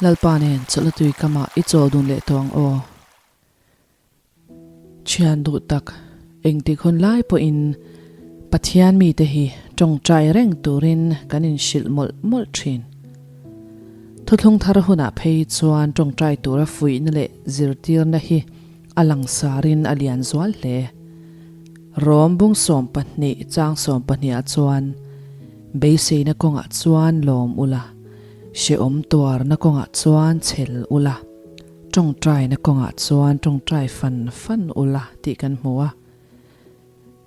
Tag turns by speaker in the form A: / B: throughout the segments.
A: Lalpa nen chawlhna tui kamah i chawl dun leh tawh ang aw. Thian duh tak, engtik hun lai pawhin Pathian mite hi tawngtai reng turin kan inhrilh mawlh mawlh thin. Thuthlung thar hunah phei chuan tawngtai tura fuihna leh zirtirna hi a langsarin a lian zual hle. Rom bung 12 chang 12 ah chuan, Beiseina kawngah chuan lawm ula, hrehawm tuarna kawngah chuan chhel ula, tawngtaina kawngah chuan tawngtai fan fan ula tih kan hmu a.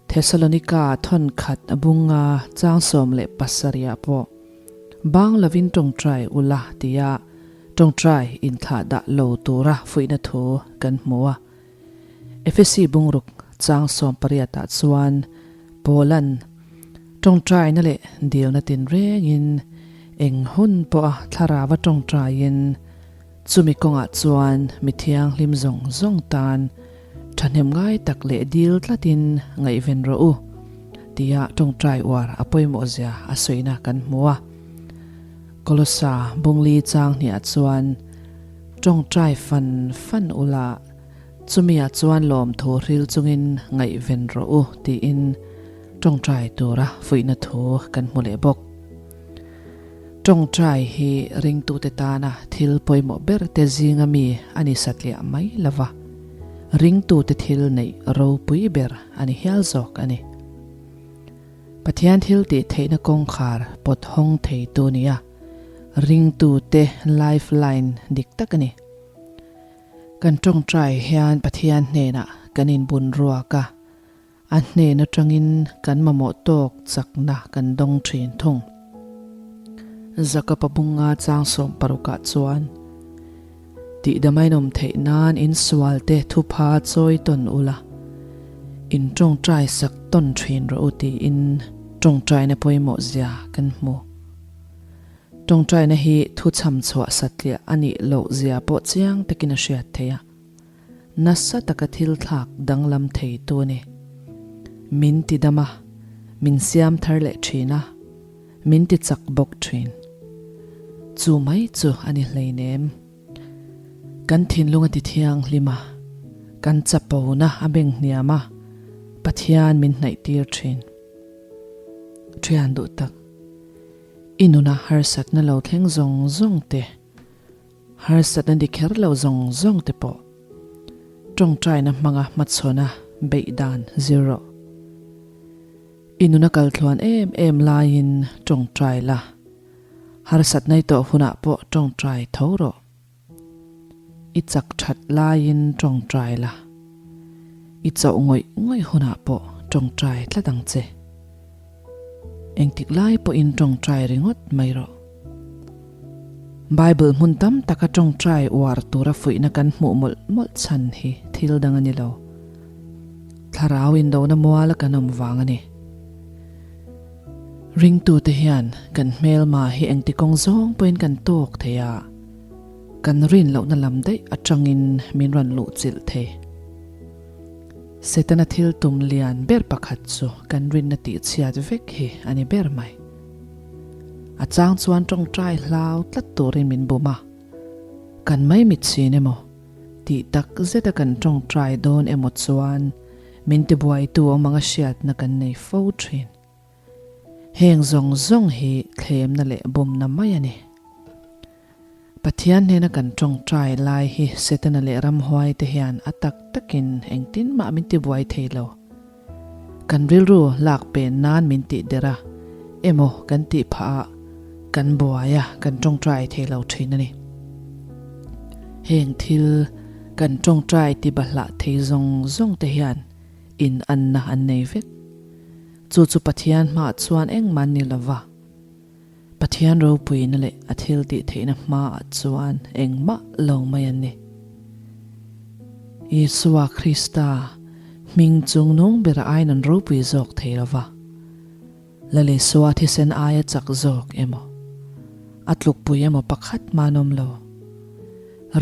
A: Thesalonika thawnkhat bunga chang 17 ah pawh, Bang lovin tawngtai ula tia tawngtai inthlah dah lo tura fuihna thu kan hmu a. Efesi bungruk chang 18 ah chuan Paula'n tawngtaina leh dilna tinrengin eng hun pawha thlarava tawngtaiin chumi kawngah chuan mi thianghlim zawng zawng tan thahnem ngai tak leh dil tlatin ngaihven rawh u tia tawngtai uar a pawimawh zia a sawina kan hmu a. Kolosa bungli chang hniah chuan tawngtai fan fan ula Chumi-ah chuan lawmthu hril chungin ngaihven rawh u tiin tawngtai tura fuihna thu kan hmu leh bawk. Tawngtai hi ringtute tana thil pawimawh ber te zinga mi a ni satliah mai lo va, ringtute thil neih ropui ber a ni hial zawk a ni. Pathian thil tih theihna kawngkhar pawt hawng theitu nia ringtute lifeline dik tak a ni. Kan tawngtai hian Pathian hnenah kan inbun ruak a, a hnen atangin kan mamawh tawk chakna kan dawng thin thung. Jakob-a bunga chang 16 ah chuan, Tihdamainawm theih nan insualte thupha chawi tawn ula, in tawngtai sak tawn thin rawh u tiin tawngtaina pawimawh zia kan hmu. Tawngtaina hi thu chham chhuah satliah a nih loh zia pawh chiang takin a hriat theih a, nasa taka thil thlak danglam thei tu a ni. Min ti dam a, min siam thar leh thin a, min ti chak bawk thin. Chu mai chu a ni hleinem. Kan thinlung a ti thianghlim a, kan chapona a beng hniam a, Pathian min hnaih tir thin. Thian duh tak. I nuna harsatna lo thleng zawng zawng te, harsatna ni kher lo zawng zawng te pawh tawngtaina hmanga hmachhawna beih dan zir rawh. I nuna kal thluan em em laiin tawngtai la, harsatna i tawh hunah pawh tawngtai tho rawh. I chak that laiin tawngtai la, i chauh ngawih ngawih hunah pawh tawngtai tlat ang che. Engtik lai pawhin tawngtai ringawt mai rawh. Bible hmun tam taka tawngtai uar tura fuihna kan hmuh mawlh mawlh chhan hi thil dang a ni lo. Thlarau indona muala kan awm vang a ni. Ringtute hian kan hmelma hi engti kawng zawng pawhin kan tawk thei a. Kan rin lohna lam daih atangin min rawn luh chilh thei. Setana thil tum lian ber pakhat chu kan rinna tih chhiat vek hi a ni ber mai. A chang chuan tawngtai hlau tlat turin min bum a, kan maimit chin emaw, tih tak zeta kan tawngtai dawn emaw chuan min tibuaitu awm anga hriatna kan nei fo thin. Heng zawng zawng hi thlemna leh bumna mai a ni. Pathian hnena kan tawngtai lai hi Setana leh ramhuai te hian a tak takin engtin mah min tibuai thei lo. Kan rilru lak pen nan min tih der a, emaw kan tih phah a, kan buai a, kan tawngtai thei lo thin a ni. Heng thil kan tawngtai ti bahlah thei zawng zawng te hian in anna an nei vek. Chu chu Pathian hmaah chuan engmah an ni lo va. Pathian ropuina leh a thil tih theihna hmaah chuan engmah lo mai an ni. Isua Krista hming chung nung bera aiin an ropui zawk thei lo va. Lal Isua thisen aia chak zawk emaw, a tlukpui emaw pakhat mah an awm lo.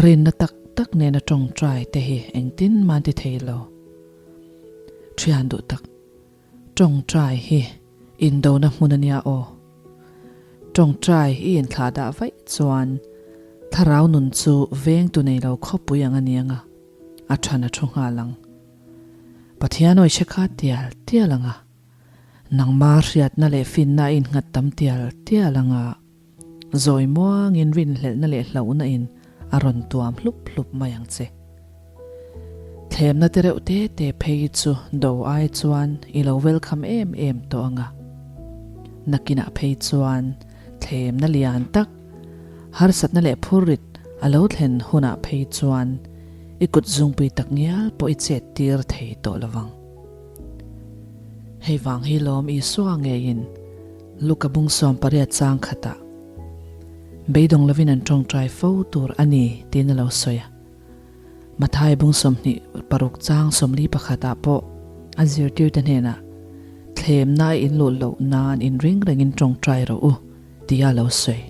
A: Rinna tak tak nena tawngtai te hi engtin mah an ti thei lo. Thian duh tak. Tawngtai hi indona hmun a nia aw. Tawngtai i inthlah dah vaih chuan Thlarau nun chu vengtu nei lo khawpui ang a ni ang a, a than a thu nghal ang. Pathian awi hre kha tial tial ang a, nangma hriatna leh finna a innghat tam tial tial ang a, zawi muangin rinhlelhna leh hlauhna in a rawn tuam hlup hlup mai ang che. Thlemna te reuh te te phei chu do ai chuan i lo welcome em em tawh ang a. Nakinah phei chuan thlemna lian tak, harsatna leh phurrit a lo thlen hunah phei chuan i kut zungpui tak ngial pawh i chet tir thei tawh lo vang. Hei vang hi lawm Isua ngeiin Luka bung 18 chang khatah beidawng lovin an tawngtai fo tur a ni tiin a lo sawi a. Mathai bung 26 chang 41 ah pawh a zirtirte hnenah thlemna a inluh loh nan inring rengin tawngtai rawh u tia a lo sawi.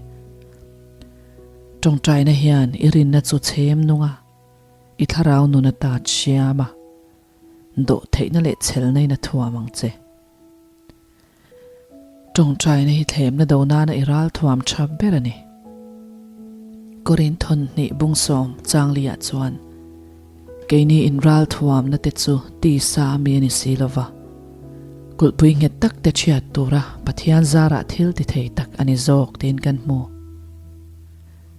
A: Tawngtaina hian i rinna chu chhem nung a, i thlarau nun ata siam a, dawh theihna leh chhelna in a thuam ang che. Tawngtaina hi thlemna do nana i ral thuam tha ber a ni. Korinthon hnih bung sawm changli ah chuan keini in ral thuamna te chu tisa a mi a ni si lo va, kulhpui nghet tak te chhiat tura Pathian zarah thil ti thei tak a ni zawk tiin kan hmu.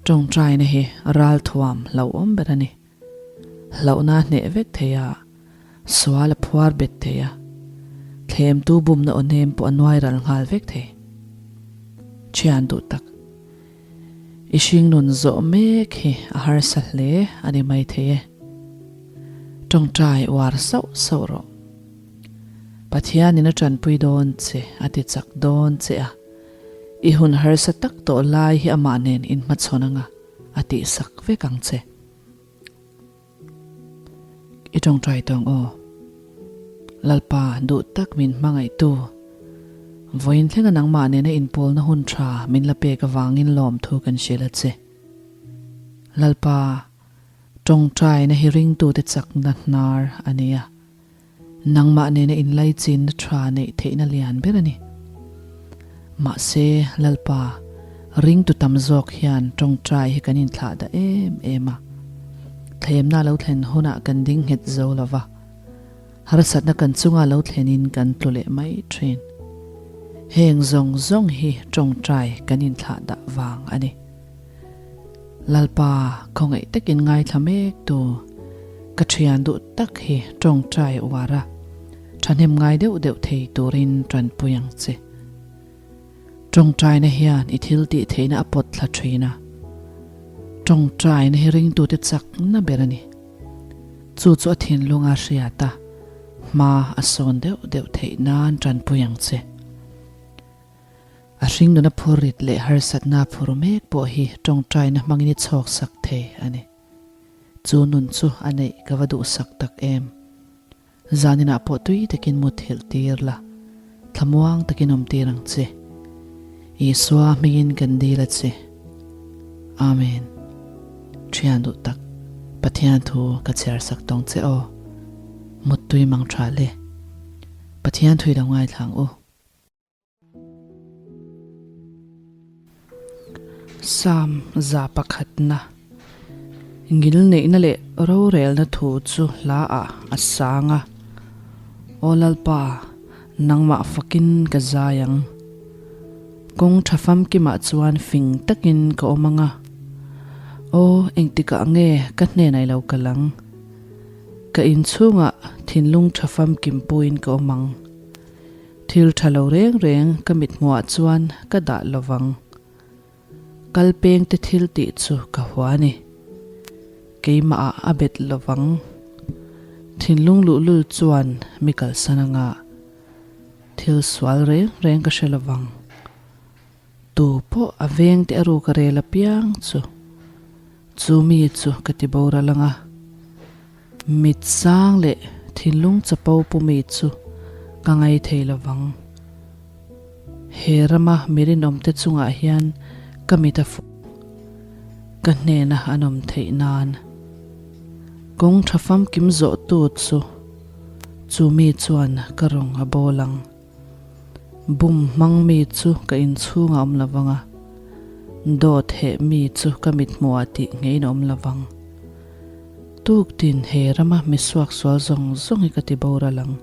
A: Tawngtaina hi ral thuam hlauhawm ber a ni. Hlauhna a hneh vek thei a, sual a phuar bet thei a, thlemtu bumna aw hnem pawh a nuai ral nghal vek thei. Thian duh tak, i hringnun zawh mek hi a harsa hle a ni mai thei e. Tawngtai uar sauh sauh rawh. Pathianin a tanpui dawn che, a ti chak dawn che a, i hun harsa tak tawh lai hi amah nen inhmachhawn anga a tihsak vek ang che. I tawngtai tawng aw. Lalpa duh tak min hmangaihtu. Vawiin thlenga nangmah nena inpawlna hun tha min la pek avangin lawmthu kan hrilh a che. Lalpa tawngtaina hi ringtute chakna hnar a ni a. Nangmah nena inlaichinna tha neih theihna lian ber a ni. Mahse, Lalpa, ringtu tam zawk hian tawngtai hi kan inthlah dah em em a. Thlemna lo thlen hunah kan ding nghet zo lo va, harsatna kan chunga lo thlenin kan tlu leh mai thin. Heng zawng zawng hi tawngtai kan inthlah dah vang a ni. Lalpa khawngaih takin ngaithla mek tu ka thian duh tak hi tawngtai uar a, thahnem ngai deuh deuh thei turin tanpui ang che. Tawngtaina hian i thil tih theihna a pawt thla thin a, tawngtaina hi ringtute chakna ber a ni. Chu chu a thinlunga hriat a, hma a sawn deuh deuh theih nan tanpui ang che. A hringnuna phurrit leh harsatna phur mek pawh hi tawngtaina hmangin i chhawk sak thei a ni. Chu nun chu a neih ka va duhsak tak em. Zaninah pawh tui takin mutthilh tir la, thlamuang takin awm tir ang che. Isua hmingin kan dil a che. Amen. Thian duh tak, Pathian thu ka chhiar sak tawng che aw. Muttui mang tha le. Pathian thui lo ngaithla ang u. Psalm 100 na Ngilneihna leh rorelna thu chu hla ah a sang a, Aw Lalpa, nangmah fakin ka zai ang. Kawng tha famkimah chuan fing takin ka awm ang a, Aw, engtikah nge ka hnenah i lo kal ang? Ka inchhungah thinlung tha famkim puiin ka awm ang. Thil tha lo reng reng ka mithmuhah chuan ka dah lo vang. Kal peng te thil tih chu ka hua a ni. Keimah ah a bet lo vang. Thinlung luhlul chuan mi kalsan anga thil sual reng reng ka hre lo vang. Tu pawh a veng te a ruk a rel apiang chu chu mi chu ka ti boral anga. Mit sang leh thinlung chapo pu mi chu ka ngai thei lo vang. He rama mi rinawmte chungah hian ka mit a fuh, ka hnena an awm theih nan. Kawng tha famkim zawhtu chu chu mi chuan ka rawng a bawl ang. Bum hmang mi chu ka inchhungah awm lo vang a, Dawt heh mi chu ka mithmuhah tih ngeiin a awm lovang. Tuktin he rama mi suaksual zawng zawng hi ka ti boral ang.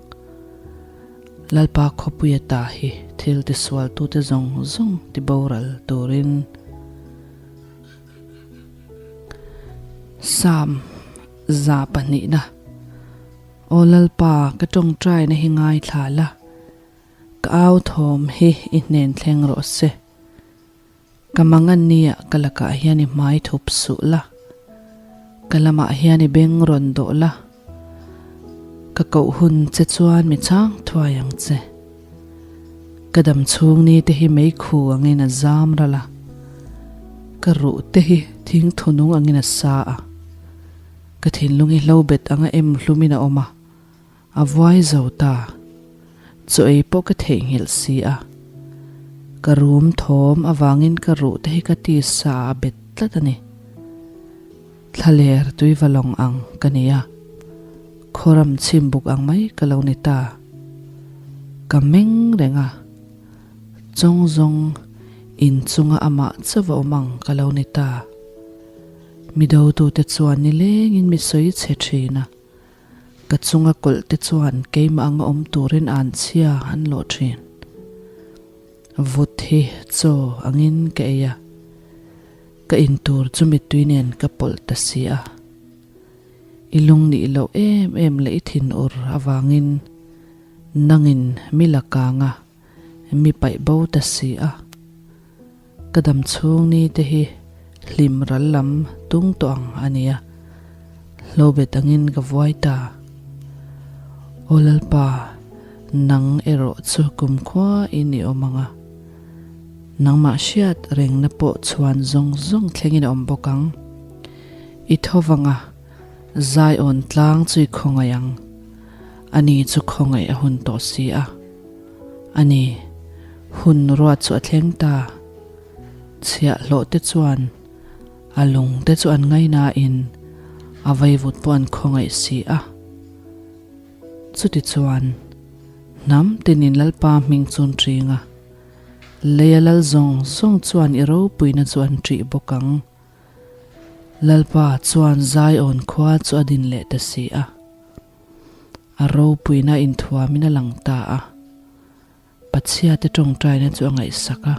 A: Lalpa khawpuia ta hi thil tisualtute zawng zawng ti boral turin. Psalm 200 na. Aw Lalpa, ka tawngtaina hi ngaithla la, ka au thawm hi i hnen thleng rawh se. Ka mangan nia ka lakah hian i hmai thup suh la, ka lamah hian i beng rawn dawh la, ka koh hun che chuan mi chhang thuai ang che. Ka dam chhung ni te hi meikhu angin a zam ral a, ka ruh te hi thing thunung angin a sa a, ka thinlung hi hlobet anga em hlumin a awm a, A vuai zo ta. Chaw ei pawh ka theihnghilh si a. Ka rum thawm avangin ka ruh te hi ka tisa a bet tlat a ni. Thlaler tuiva lawng ang ka ni a. Khawram chhim buk ang mai ka lo ni ta. Ka meng reng a. Chawng zawng inchunga amah chauh a awm ang ka lo ni ta. Mi dotute chuan nilengin mi sawi chhe thin a. Ka chunga kawlh te chuan keimah anga awm turin an chhia an lawh thin. Vut hi chaw angin ka ei a, ka in tur chu mittui nen ka pawlh ta si a. I lung nih loh em em leh i thinur avangin nangin mi la kang a, mi paih bo ta si a. Ka dam chhung ni te hi hlim ral lam tung tawh ang a nia, hlobet angin ka vuai ta. Aw Lalpa, nang erawh chu kumkhua in i awm ang a, nangmah hriat rengna pawh chhuan zawng zawng thlengin a awm bawk ang. I tho vang a, Zion tlang chu i khawngaih ang, ani chu khawngaih a hun tawh si a. A ni, hun ruat chu a thleng ta. Chhiahhlawh te chuan a lung te chu an ngainain a vaivut pawh an khawngaih si a. Chutichuan, hnam tinin Lalpa hming chu an ṭing a, leia lal zawng zawng chuan i ropuina chu an ṭih bawk ang. Lalpa chuan Zion khua chu a din leh ta si a. A ropuina inthuamin a lang ta a, Pathiate tawngtaina chu a ngaihsak a,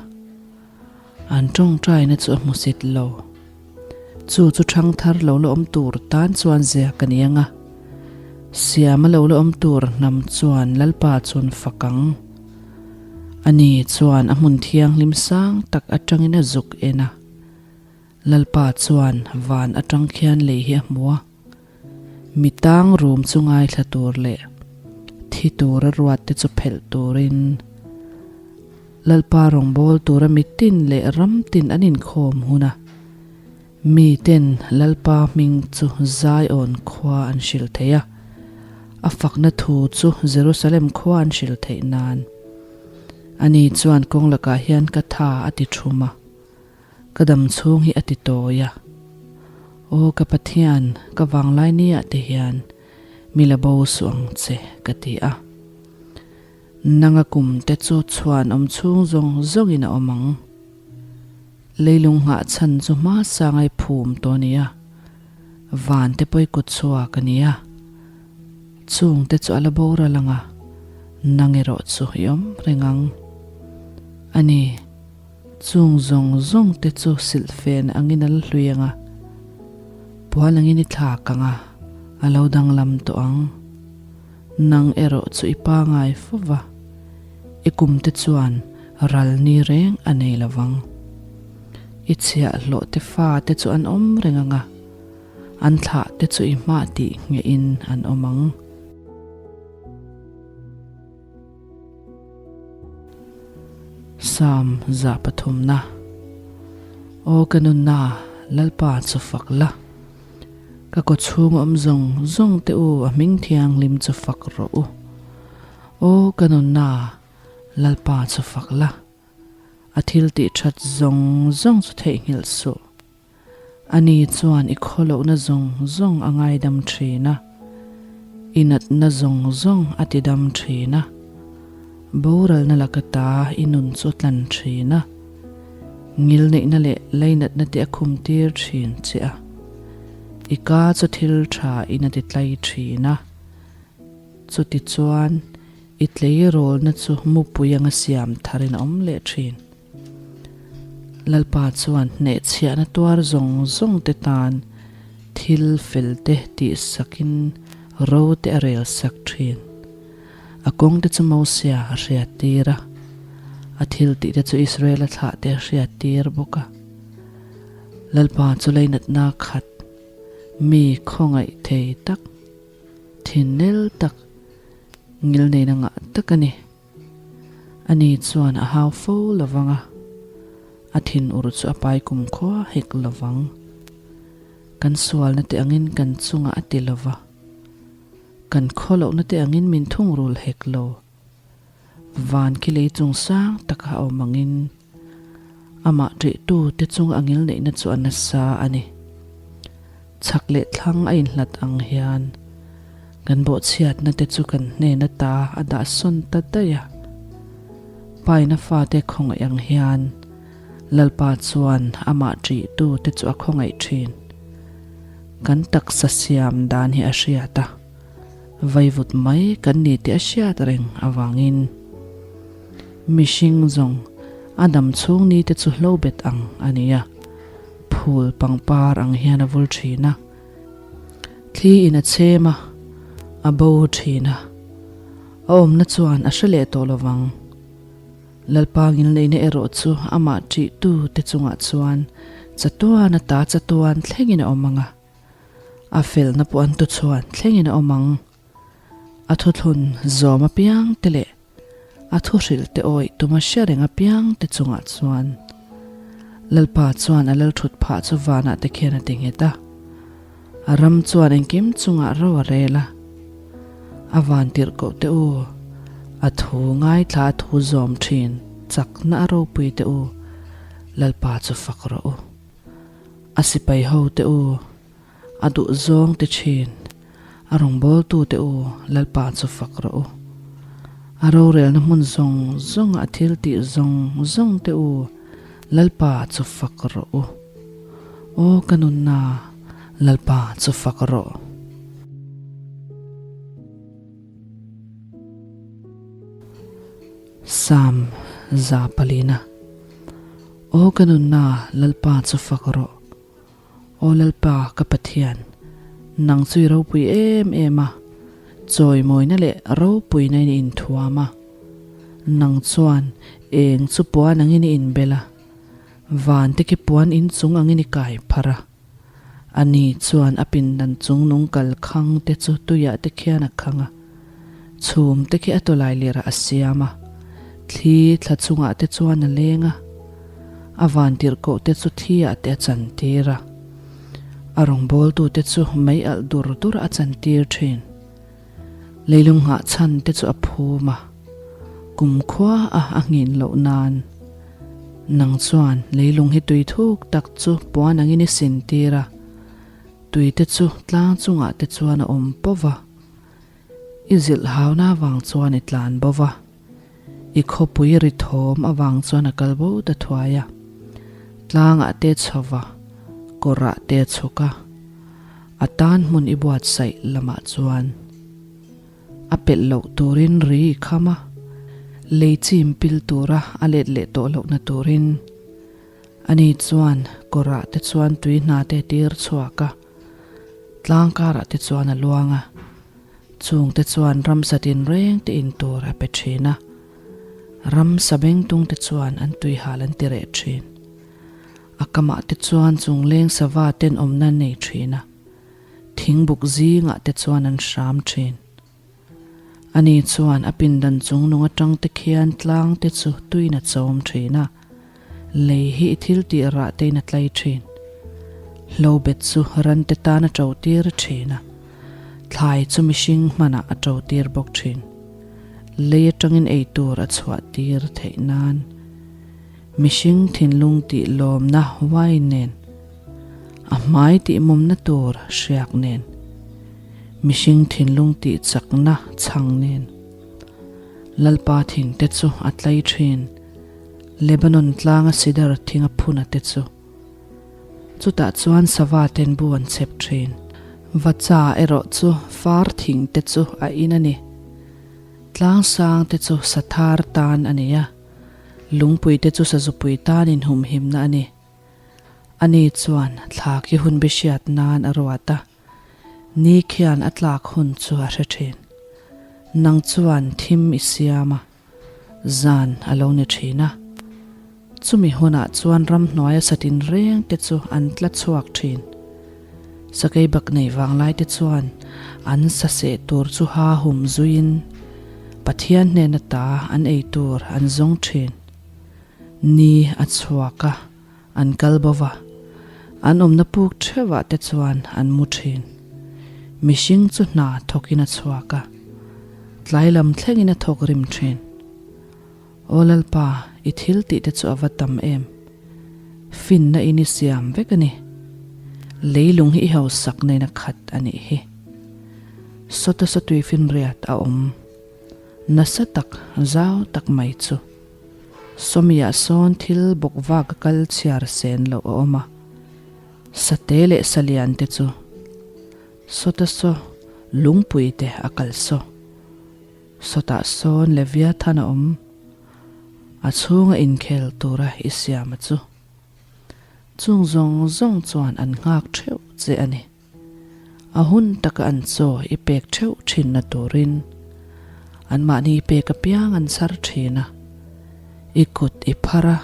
A: an tawngtaina chu a hmusit lo. Chu chu thangthar lo la awm tur tan chuan zia ka ni ang a, siama lo la awm tur hnam chuan Lalpa chuan fak ang. Ani chuan a hmun thianghlim sang tak atangin a zuk en a, Lalpa chuan van atang khian lei hi a hmu a. Mi tang rum chu ngaithla tur leh thi tura ruat te chu phelh turin Lalpa rawngbâwl tura mitin leh ram tin an inkhâwm hun a, miten Lalpa hming chu Zion khua an hrilh thei a, a fakna thu chu Jerusalem khua an hrilh theih nân. Ani chuan kawng lakah hian ka tha a ti thum a. Ka dam chhung hi a ti tawi a. Aw ka Pathian, ka vanglai ni ah te hian mi la bo suh ang che ka ti a. Nanga kum te chu chhuan awm chhung zawng zawng in a awm ang. Leilung nghah chhan chu hma sangai phum tawh a ni a, van te pawi kut chhuak a ni a. Chung te chu a la boral ang a, nang erawh chu i awm reng ang. A ni. Chung zawng zawng te chu silhfen angin a la hlui ang a, puan angin i thlak ang a, a lo danglam tawh ang. Nang erawh chu i pangai fo va, i kum te chuan ral ni reng a nei lo vang. I chhiahhlawh te fa te chu an awm reng ang a, an thlah te chu i hmah tih ngeihin an awm ang. Psalm 300 na. Aw ka nunna, Lalpa chu fak la. Ka kaw chhung awm zawng zawng te u a hming thianghlim chu fak rawh u. Aw ka nunna, Lalpa chu fak la. A thil tih that zawng zawng chu theihnghilh suh. Ani chuan i khawlohna zawng zawng a ngaidam thin a, i natna zawng zawng a tidam thin a, boralna laka ta i nun chu a tlan thin a. Ngilneihna leh lainatna te a khum tir thin che a, i ka chu thil tha in a ti tlai thin a. Chutichuan, i tleirawlna chu mupui anga siam tharin a awm leh thin. Lalpa chuan hnehchhiahna tuar zawng zawng te tan thil fel te tihsakin ro te a rel sak thin. A kawng te chu Mosia a hriat tir a, a thil tih te chu Israela thlah te a hriat tir bawk a. Lalpa chu leinatna khat, mi khawngaih thei tak, thinnel tak, ngilneina ngah tak a ni. Ani chuan a hau fo lovang a, a thinur chu a pai kumkhua hek lovang. Kan sualna te angin kan chungah a ti lova. Kan khaw lohna te angin min thungrul hek lo. Van khi lei chung sang taka a awm angin amah ṭihtu te chung a ngil neihna chu a nasa a ni. Chhak leh thlang a inhlat ang hian kan bawhchhiatna te chu kan hnen ata a dah sawn ta daih a. Paina fate khawngaih ang hian Lalpa chuan amah ṭihtu te chu a khawngaih ṭhin. Kan taksa siam dan hi a hriat a, vaivut mai kan ni tih a hriat reng avangin mihring zawng a dam chhung ni te chu hlo bet ang a ni a, phul pangpar ang hian a vul thin a, thli in a chhem a, a bo thin a, a awmna chuan a hre leh tawh lovang. Lalpa ngilneihna erawh chu amah ṭihtu te chungah chuan chatuan ata chatuan thlengin a awm ang a, a felna pawh an tuchhuan thlengin a awm ang. A thuthlun zawm apiang te leh a thuhrilh te awih tuma hre reng apiang te chungah chuan Lalpa chuan a lalṭhut phah chu vanah te khian a ti nghet a, a ram chuan engkim chungah ro a rel a. A van tirhkoh te u, a thu ngaithla a thu zawm thin chakna a ropui te u, Lalpa chu fak rawh u. A sipai ho te u, a duh zawng ti thin, a rawngbawltu te u, Lalpa chu fak rawh u. A rorelna hmun zawng zawnga a thil tih zawng zawng te u, Lalpa chu fak rawh u. Aw ka nunna, Lalpa chu fak rawh. Psalm 400. Aw ka nunna, Lalpa chu fak rawh. Aw Lalpa ka Pathian, nang chu i ropui em em a, chawimawina leh ropuina in i inthuam a. Nang chuan eng chu puan angin i inbel a, van te khi puan inchung angin i kai pharh a. Ani chuan a pindan chung nung kal khang te chu tuiah te khian a khang a, chhum te khi a tawlai lirah a siam a, thli thla chungah te chuan a leng a, a vantirhkoh te chu thiah te a chantir a, a rawngbawltu te chu mei alh dur dur a chantir thin. Leilung nghah chhan te chu a phum a, kumkhua a a nghin loh nan. Nang chuan leilung hi tui thuk tak chu puan angin i sin tir a, tui te chu tlang chungah te chuan a awm pawh va. I zilh hauna avang chuan i tlan bo va, i khawpui ri thawm avang chuan a kal bo ta thuai a. Tlangah te chho va, kawrah te chhuk a, a tan hmun i buatsaih lamah chuan a pelh loh turin ri i kham a, lei chim pil tura a let leh tawh lohna turin. Ani chuan kawrah te chuan tui hna te tir chhuak a, tlang karah te chuan a luang a, chung te chuan ramsa tinreng te in tur a pe thin a, ramsa bengtung te chuan an tuihal an ti reh thin. A kamah te chuan chungleng sava ten awmna an nei thin a, thingbuk zingah te chuan an hram thin. Ani chuan a pindan chung nung atang te khian tlang te chu tuin a chawm thin a, lei hi i thil tih rah tein a tlai thin. Hlobet chu ran te tan a to tir thin a, thlai chu mihring hmanah a to tir bawk thin. Lei atangin ei tur a chhuah tir theih nan. Mihring thinlung tih lawmna wine nen, a hmai tih mawmna tur hriak nen, mihring thinlung tih chakna chhang nen. Lalpa thinte chu a tlai thin. Lebanon tlanga sidar thing a phun a te chu. Chutah chuan sava ten bu an chhep thin. Vacha erawh chu far thing te chu a in a ni. Tlang sang te chu sathar tan a ni a, lungpui te chu sazupui tan inhumhimna a ni. Ani chuan thla khi hun bi hriat nan a ruat a, ni khian a tlak hun chu a hre thin. Nang chuan thim i siam a, zan a lo ni thin a. Chumi hunah chuan ramhnuaia satin reng te chu an tla chhuak thin. Sakei bak nei vanglai te chuan an sa seh tur chu ha hum zuiin Pathian hnena ta an ei tur an zawng thin. Ni a chhuak a, an kal bo va, an awmna puk theuhah te chuan an mu thin. Mihring chu hna thawkin a chhuak a, tlai lam thlengin a thawk rim thin. Aw Lalpa, i thil tih te chu a va tam em? Finna in i siam vek a ni. Leilung hi i hausak nen a khat a nih hi. Sawta sawtui finriat a awm nasa tak, zau tak mai chu. Sawmiah sawn thil bawk vak a kal chhiar sen loh a awm a, sate leh salian te chu sawta saw lungpui te a kal saw. Sawtah sawn Leviathan a awm, a chhunga inkhel tura i siam a chu. Chung zawng zawng chuan an nghak theuh che a ni. A hun taka an chaw i pek theuh thinna turin anmahni i pek apiang an chhar thin a, i kut i phar a,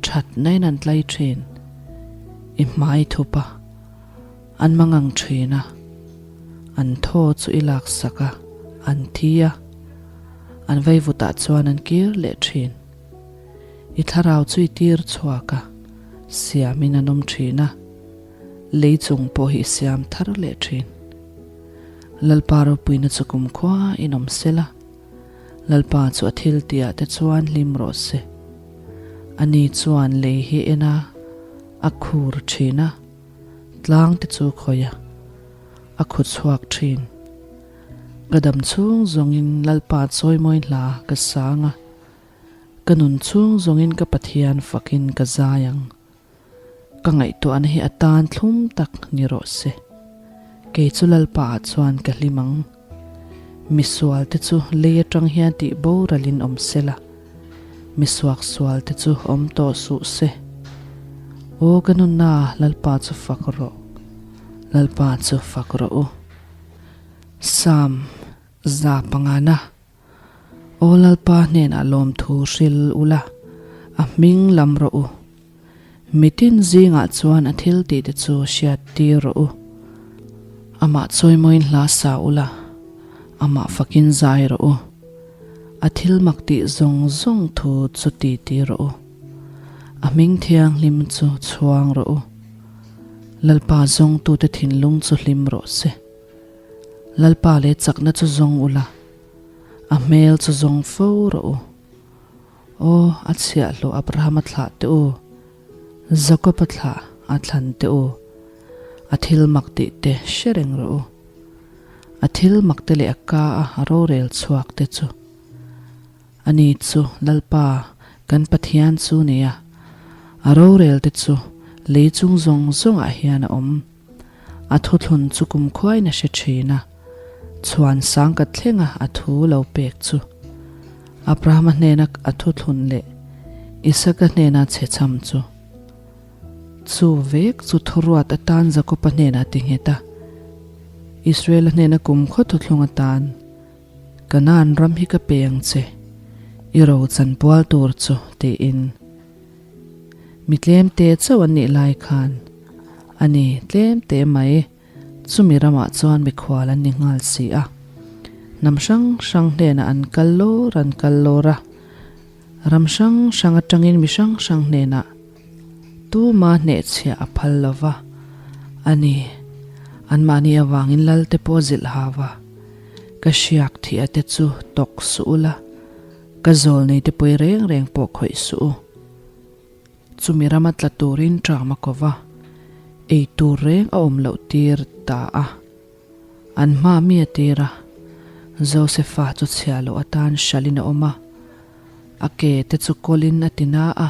A: thatnain an tlai thin, i hmai thup a, an mangang thin a, an thaw chu i laksak a, an thi a, an vaivutah chuan an kir leh thin. I thlarau chu i tir chhuak a, siamin an awm thin a. Lei chung pawh hi i siam thar leh thin. Lalpa ropuina chu kumkhua in awm sel a, Lalpa chu a thil tihah te chuan hlim rawh se. Ani chuan lei hi en a, a khur thin a, tlang te chu khawih a, a khu chhuak thin. Ka dam chhung zawngin Lalpa chawimawi hla ka sang a, ka nun chhung zawngin ka Pathian fakin ka zai ang. Ka ngaihtuahna hi a tan thlum tak ni rawh se. Kei chu Lalpa ah chuan ka hlim ang. Misual te chu lei atang hian tih boralin awm se la, misuak sual te chu awm tawh suh se. Aw ka nunna Lalpa chu fak rawh, Lalpa chu fak rawh u. Psalm 105. Aw Lalpa hnenah lawmthu hril ula, a hming lam rawh u. Mitin zingah chuan a thil tihte chu hriat tir rawh u. Amah chawimawiin hla sa ula, amah fakin zai rawh u. A thil mak tih zawng zawng thu chu ti ti rawh u. A hming thianghlim chu chhuang rawh u. Lalpa zawngtute thinlung chu hlim rawh se. Lalpa leh chakna chu zawng ula, a hmel chu zawng fo rawh u. Aw, a chhiahhlawh Abrahama thlah teh u, Jakoba thlah a thlan teh u, a thil mak tih te hre reng rawh u. A thil mak te leh a ka a rorel chhuak te chu. Ani chu Lalpa kan Pathian chu nia, a rorel te chu lei chung zawng zawngah hian a awm. A thuthlun chu kumkhuain a hre thin a, chhuan sang ka thlenga a thu lo pek chu. Abrahama hnena a thuthlun leh Isaka hnena chhechham chu. Chu vek chu thuruat atan Jakoba hnenah ti nghet a, Israela hnena kumkhaw thuthlung atan, Kanaan ram hi ka pe ang che, i ro chanpual tur chu, tiin. Mi tlemte chauh an nih lai khan a ni tlemte mai chumi ramah chuan mikhual an ni nghal si a. Hnam hrang hrang hnenah an kal lawr an kal lawr a, ram hrang hrang atangin mi hrang hrang hnenah tuma hnehchhiah a phal lo va a ni. Anmahni avangin Lalte pawh zilh hau va, Ka hriak thih a te chu tawk suh ula, Ka zawl nei te pawi reng reng pawh khawih suh u. Chumi rama tla turin ṭam a ko va, ei tur reng a awm loh tir ta a. An hma mi a tir a, Josefa chu chhiah loh atan hralhin a awm a. A ke te chu kawlin a ti na a,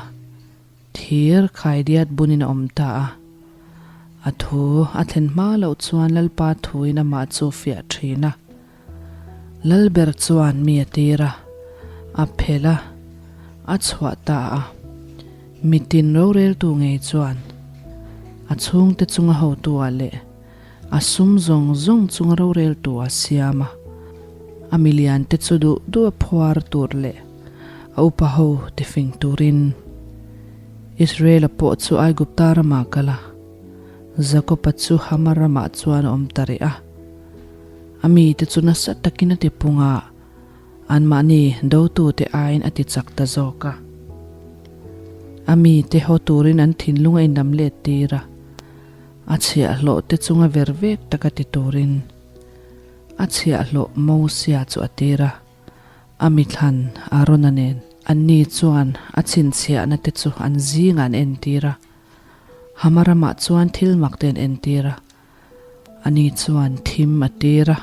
A: thir khaidiat bunin a awm ta a. A thu a thlen hma loh chuan Lalpa thuin amah chu fiah thin a. Lalber chuan mi a tir a, a phelh a, a chhuah ta a. Mitin roreltu ngei chuan a chhungte chunga hotu-ah leh a sum zawng zawng chunga roreltu a siam a. A miliante chu duh duh a phuar tur leh a upa ho tifing turin Israel-a pawh chu Aigupta ramah a kal a, Jakob-a chu Hama ramah chuan a awm ta rih a. A mite chu nasa takin a tipung a, anmahni dotute aiin a tichak ta zawk a. A mite haw turin an thinlung a inlam let tir a, a chhiahhlawh te chunga ver vek taka ti turin a chhiahhlawh Mosia chu a tir a, a mithlan Arona nen. Anni chuan a chhinchhiahna te chu an zingah an entir a, Hama ramah chuan thil mak te an entir a. Ani chuan thim a tir a,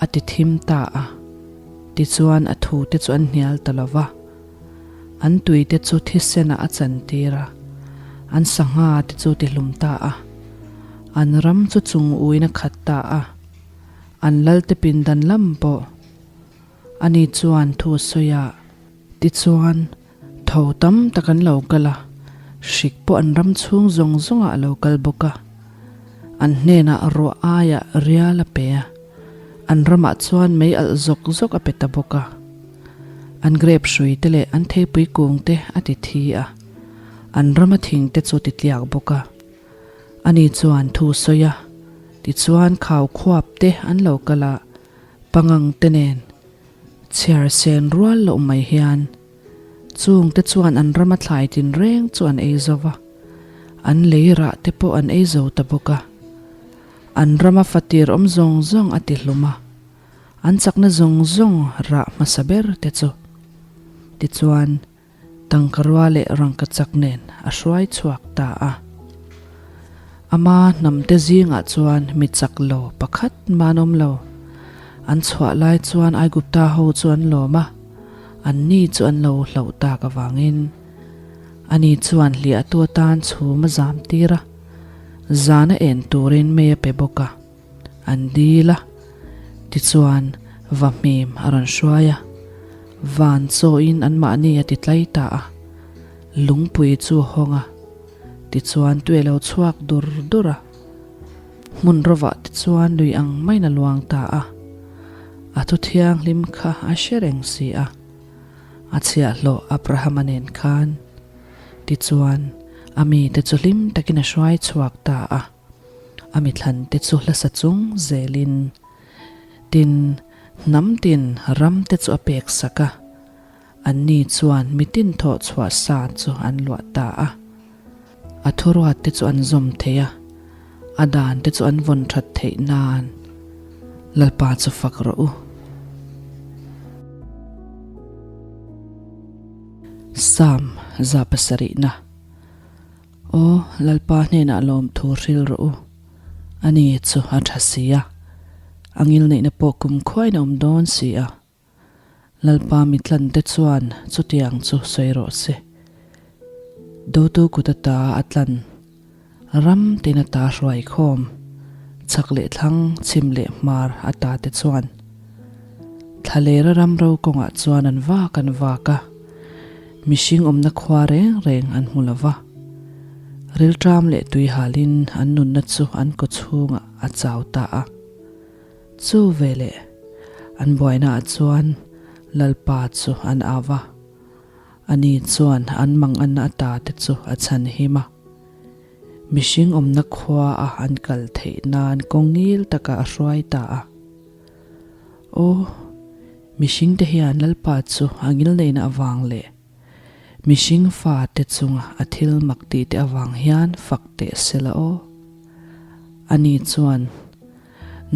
A: a ti thim ta a. Tichuan a thute chu an hnial ta lo va. An tuite chu thisenah a chantir a, an sangha te chu ti hlum ta a. An ram chu chung uin a khat ta a, an lalte pindan lam pawh. Ani chuan thu a sawi a, tichuan Tho tam tak an lo kal a, hrik pawh an ram chhung zawng zawngah a lo kal bawk a. An hnenah ruah aiah rial a pe a, an ramah chuan mei alh zawk zawk a pe ta bawk a. An grape hrui te leh an theipui kung te a ti thi a, an rama thing te chu ti tliak bawk a. Ani chuan thu sawi a, tichuan khau khuap te an lo kal a, pangang te nen chhiar sen rual loh mai hian Chung te chuan an rama thlai tinreng chu an ei zo va, an lei rah te pawh an ei zo ta bawk a. An rama fatir awm zawng zawng a ti hlum a, an chakna zawng zawng rah hmasa ber te chu. Tichuan, tangkarua leh rangkachak nen a hruai chhuak ta a. Ama hnamte zingah chuan mi chak lo pakhat mah an awm lo. An chhuah lai chuan Aigupta ho chu an lawm a. Anni chu an lo hlauh tak avangin ani chuan hliahtu atan chhum a zam tir a, zan a en turin mei a pe bawk a, an dil a. Tichuan vahmim a rawn hruai a, van chawin anmahni a ti tlai ta a, lungpui chu a hawng a, tichuan tui a lo chhuak dur dur a. Hmun rawvah te chuan lui ang maiin a luang ta a, a thu thianghlim kha a hre reng si a, a chhiahhlawh Abrahama nen khan. Tichuan, a mite chu hlim takin a hruai chhuak ta a, a mithlan te chu hlasa chung zelin, tin, hnam tin ram te chu a pek sak a, anni chuan mitin thawh chhuah sa chu an luah ta a. A thuruat te chu an zawm thei a, a dan te chu an vawn that theih nan Lalpa chu fak rawh u. Psalm 107na Aw Lalpa hnenah lawmthu hril rawh u, ani chu a tha si a, a ngilneihna pawh kumkhuain a awm dawn si a. Lalpa mitlante chuan chutiang chu sawi rawh se. Dotu kut ata a tlan, ram tin ata hruai khawm, chhak leh thlang, chhim leh hmar ata te chuan thlalera ram ro kawngah chuan an vak an vak a, mihring awmna khua reng reng an hmu lo va. Rilṭam leh tuihalin an nunna chu an kawchhungah a chau ta a. Chu veleh an buainaah chuan Lalpa chu an au va, ani chuan an manganna ata te chu a chhan him a. Mihring awmna khua a an kal theih nan kawng ngil takah a hruai ta a. Aw, mihringte hian Lalpa chu a ngilneihna avang leh mihring fate chunga a thil mak tih te avang hian fak teh se la aw. Ani chuan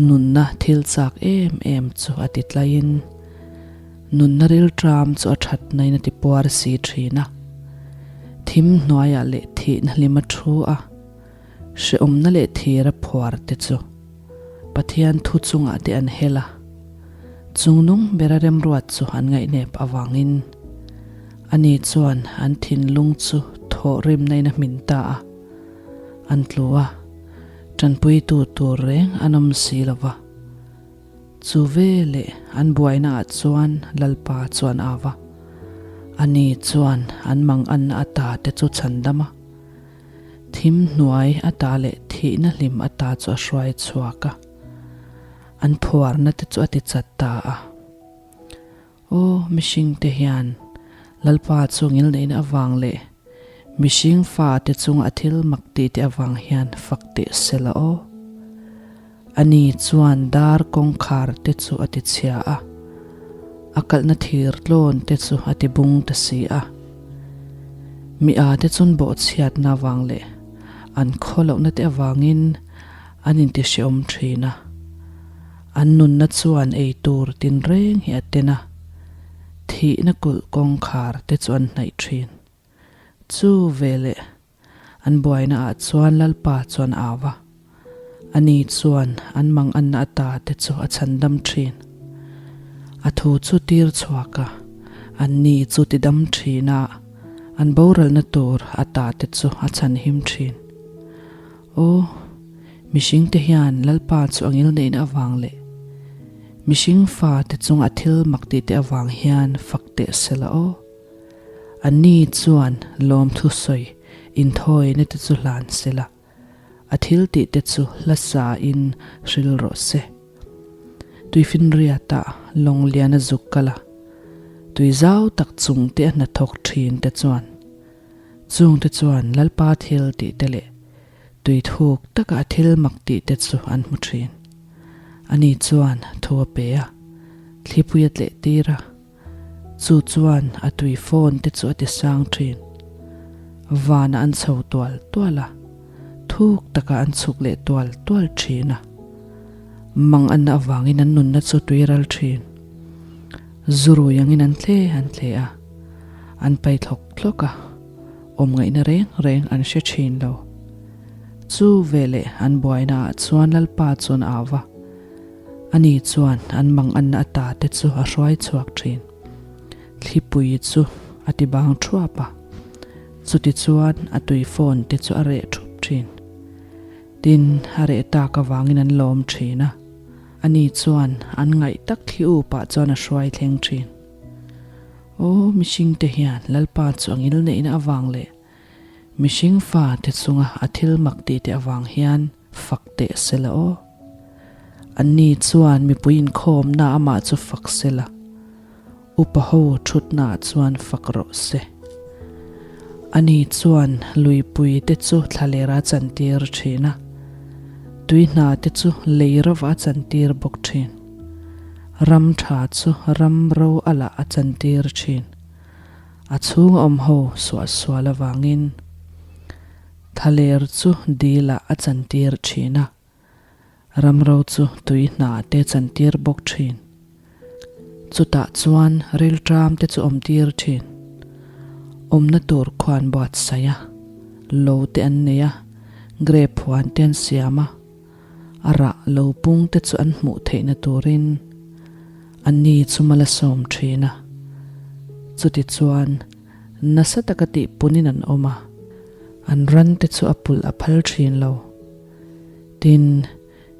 A: Nunna thil chak em em chu a ti tlaiin, nunna rilṭam chu a ṭhatnain a ti puar si ṭhin a. Thim hnuaiah leh thihna hlim a thu a, hrehawmna leh thira phuar te chu Pathian thu chungah te an hel a, chungnung bera remruat chu an ngaihnep avangin. Ani chuan an thinlung chu thawhrimna in a hmin ta a, an tlu a, tanpuitu tur reng an awm si lo va. Chu veleh an buaina ah chuan Lalpa chuan a va. Ani chuan an manganna ata te chu chhandam a, thim hnuai ata leh thihna hlim ata chu a hruai chhuak a, an phuarna te chu a ti chat ta a. Aw mihring te hian Lalpa chu ngilneihna avang leh mihring fa te chunga a thil mak tih te avang hian fak teh se la aw. Ani chuan dar kawngkhar te chu a ti chhia a, a kalhna thir tlawn te chu a ti bung ta si a. Mi a te chun bawhchhiatna avang leh an khawlohna te avangin an intihreawm thin a. An nunna chuan ei tur tinreng hi a ten a, thihna kulh kawngkhar te chu an hnaih thin. Chu veleh an buaina ah chuan Lalpa chuan a au a, ani chuan an manganna ata te chu a chhandam thin. A thu chu tir chhuak a, anni chu tidam thin a, an boralna tur ata te chu a chhanhim thin. Aw, mihringte hian Lalpa chu a ngilneihna avang leh mihring fate chunga a thil mak tihte avang hian fak teh se la aw. Anni chuan lawmthu sawi inthawina te chu hlan se la, a thil tihte chu hla sain hril rawh se. Tuifinriatah lawng lian a zuk kal a, tui zau tak chungte a hnathawk thin te chuan Chungte chuan Lalpa thil tih te leh tui thuk taka a thil mak tih te chu an hmu thin. Ani chuan thu a pe a, thlipui a tleh tir a, chu chuan a tui fawn te chu a ti sang thin. Vanah an chho tual tual a, thuk takah an chhuk leh tual tual thin a. Mang anna avangin an nunna chu tui ral thin. Zurui angin an tle an tle a. An pai thlawk thlawk a, awm ngaihna reng reng an hre thin lo. Chu veleh an buaina ah chuan Lalpa chuan a au va, ani chuan an manganna ata te chu a hruai chhuak thin. Thlipui chu a ti bang thuap a, chuti chuan a tui phone te chu a reh thup thin. Tin, a reh tak avangin an lawm thin a, ani chuan an ngaih tak thli upah chuan a hruai thleng thin. Aw, mihringte hian Lalpa chu a ngilneihna avang leh mihring fate chunga a thil mak tihte avang hian fak teh se la aw. Anni chuan mipui inkhawmna amah chu fak se la, upa ho thutnaah chuan fak rawh se. Ani chuan luipui te chu thlalera chantir thin a, tui hna te chu lei rovah a chantir bawk thin. Ram tha chu ram ro a lah a chantir thin. A chhung a awm ho suah sual avangin thaler chu dil ah a chantir thin a, ram ro chu tui hna te chantir bawk thin. Chutah chuan rilṭam te chu awm tir thin. Awmna tur khuan buatsaih a, lo te an nei a, grape huan te an siam a. A rah lo pung te chu an hmuh theihna turin anni chu mal a sawm thin a. Chutichuan, nasa taka tih punin an awm a, an ran te chu a pulh a phal thin lo. Tin,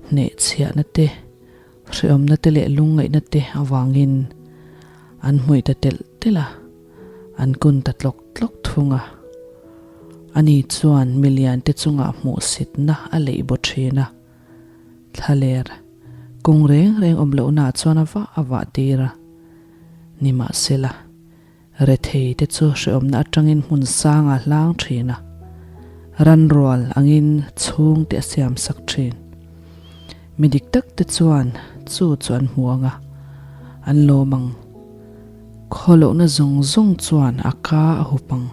A: hnehchhiahna te, hreawmna te leh lungngaihna te avangin an hmuih ta telh telh a. An kun ta tlawk tlawk thung a. Ani chuan milian te chungah hmuhsitna a leih baw thin a. Thlaler, kung reng reng awm lohnaah chuan a vah a vah tir a. Nimahsela, rethei te chu hrehawmna atangin hmun sangah a hlang thin a. Ranrual angin chhungte a siamsak thin. Mi dik tak te chuan chu chu an hmu ang a, an lawm ang. Khawlohna zawng zawng chuan a ka a hup ang.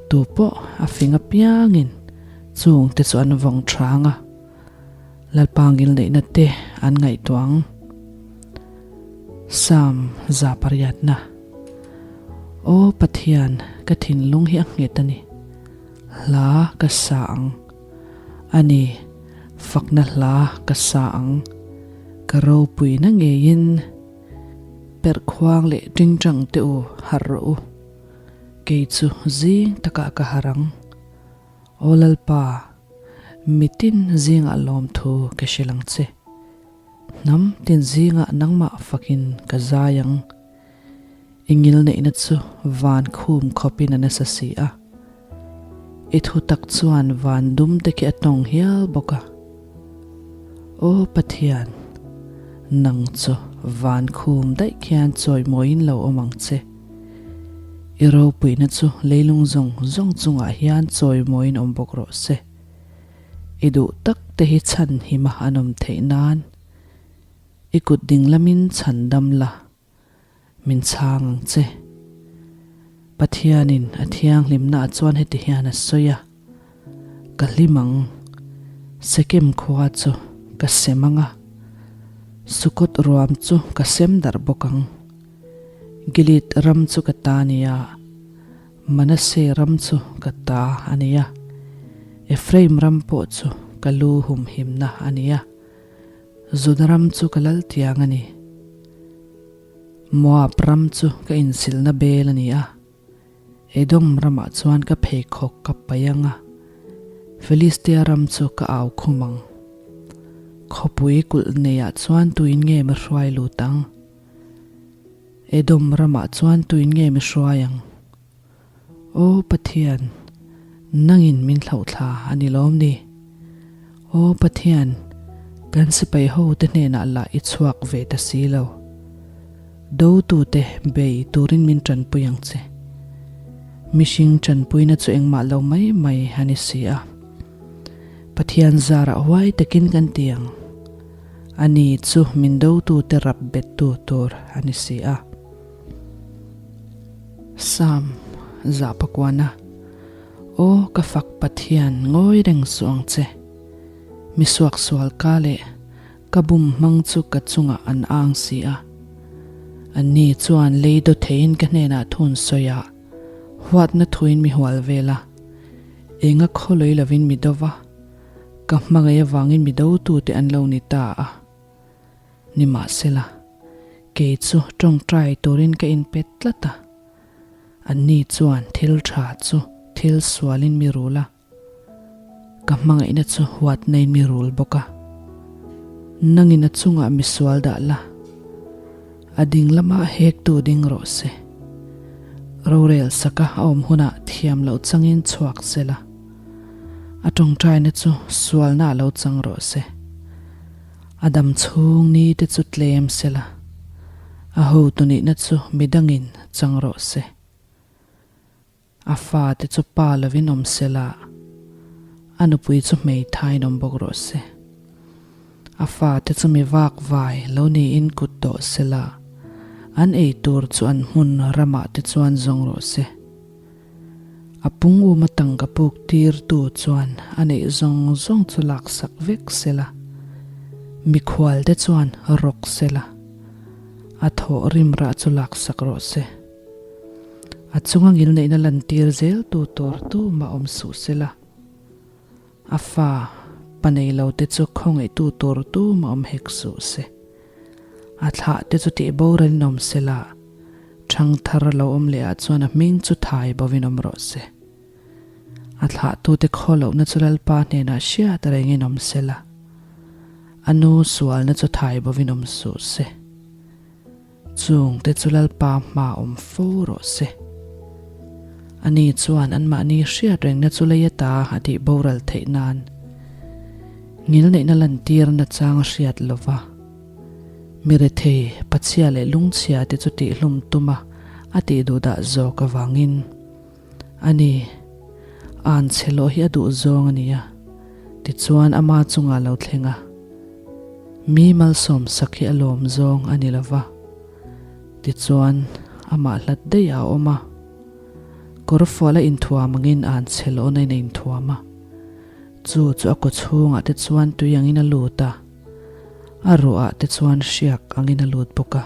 A: Tu pawh a fing apiangin chung te chu an vawng thang a, Lalpa ngilneihna te an ngaihtuah ang. Psalm 108. Aw Pathian, ka thinlung hi a nghet a ni. Hla ka sa ang. A ni, fakna hla ka sa ang. Ka ropuina ngeiin. Perhkhuang leh tingtang te u harh rawh u. Kei chu zing takah ka harh ang. Aw Lalpa, mitin zingah lawmthu ka hrilh ang che. Hnam tin zingah nangmah fakin ka zai ang. I ngilneihna chu van khum khawpin a nasa si a. I thutak chuan van dum te khi a tawng hial bawk a. Aw Pathian, nang chu van khum daih khian chawimawiin lo awm ang che. I ropuina chu leilung zawng zawng chungah hian chawimawiin awm bawk rawh se. I duh tak te hi chhan hima an awm theih nan i kut ding lamin chhan dam la, min chhang ang che. Pathianin a thianghlimna ah chuan heti hian a sawi a, Ka hlim ang, Sekem khua chu ka sem ang a, Sukot ruam chu ka sem darh bawk ang. Gilead ram chu ka ta a ni a, Manasseh ram chu ka ta a ni a, Ephraim ram pawh chu ka lu humhimna a ni a. Juda ram chu ka lal tiang a ni. Moab ram chu ka insilna bel a ni a. Edom ramah chuan ka pheikhawk ka paih ang a, Filistia ram chu ka au khum ang. Khawpui kulh neiah chuan tuin nge mi hruai lut ang? Edom ramah chuan tuin nge mi hruai ang? Aw Pathian, nangin min thlauhthla a ni lawm ni? Aw Pathian, kan sipai hote hnenah lah i chhuak ve ta si lo. Dotute bei turin min tanpui ang che. Mihring tanpuina chu engmah lo mai mai a ni si a. Pathian zarah huai takin kan ti ang. Ani chu min dotute rap bettu tur a ni si a. Sam, Zah pakuana, Aw ka fak Pathian ngawi reng suh ang che. Mi suaksual ka leh ka bum hmang chu ka chungah an ang si a. Anni chuan lei daw theiin ka hnenah thun sawi a, huatna thuin mi hual vel a. Enga khawlui lovin mi do va, ka hmangaih avangin mi dotute an lo ni ta a. Nimahsela, kei chu tawngtai turin ka inpet tlat a. Anni chuan thil tha chu thil sualin mi rul a, ka hmangaihna chu huatnain mi rul bawk a. Nangin a chungah mi sual dah la, a ding lamah hektu ding rawh se. Rorel saka a awm hunah thiam loh changin chhuak sela, a tawngtaina chu sualna lo chang rawh se. A dam chhung ni te chu tlem sela, a hotu nihna chu midangin chang rawh se. A fa te chu pa lovin awm sela, a nupui chu hmeithaiin awm bawk rawh se. A fa te chu mi vak vai lo niin kut dawh sela, an ei tur chu an hmun ramah te chuan zawng rawh se. A pung uma tangka puk tirtu chuan a neih zawng zawng chu laksak vek sela, mikhual te chuan rawk sela, a thawh rim rah chu laksak rawh se. A chunga ngilneihna lantir zel tu tur tumah awm suh sela, a fa pa nei lo te chu khawngaihtu tur tumah awm hek suh se. A thlah te chu tih boralin awm sela, Ṭhangthar lo awm leh ah chuan a hming chu thai bovin awm rawh se. A thlahtute khaw lohna chu Lalpa hnenah hriat rengin awm sela, a nu sualna chu thai bovin awm suh se. Chungte chu Lalpa hma awm fo rawh se. Ani chuan anmahni hriat rengna chu lei ata a tih boral theih nan ngilneihna lantirna chang a hriat lova. Mi rethei, pachhia leh lungchhia te chu tihhlum tuma a tih duh dah zawk avangin a ni. An chhe lawh hi a duh zawng a ni a, tichuan ama chungah lo thleng a. Mi malsawm sak hi a lawm zawng a ni lo va, tichuan amah hlat daih a awm a. Kawrfual a inthuam angin an chhe lawhna in a inthuam a, chu chu a kawchhungah te chuan tui angin a lut a. A ruah te chuan hriak angin a lut bawk a,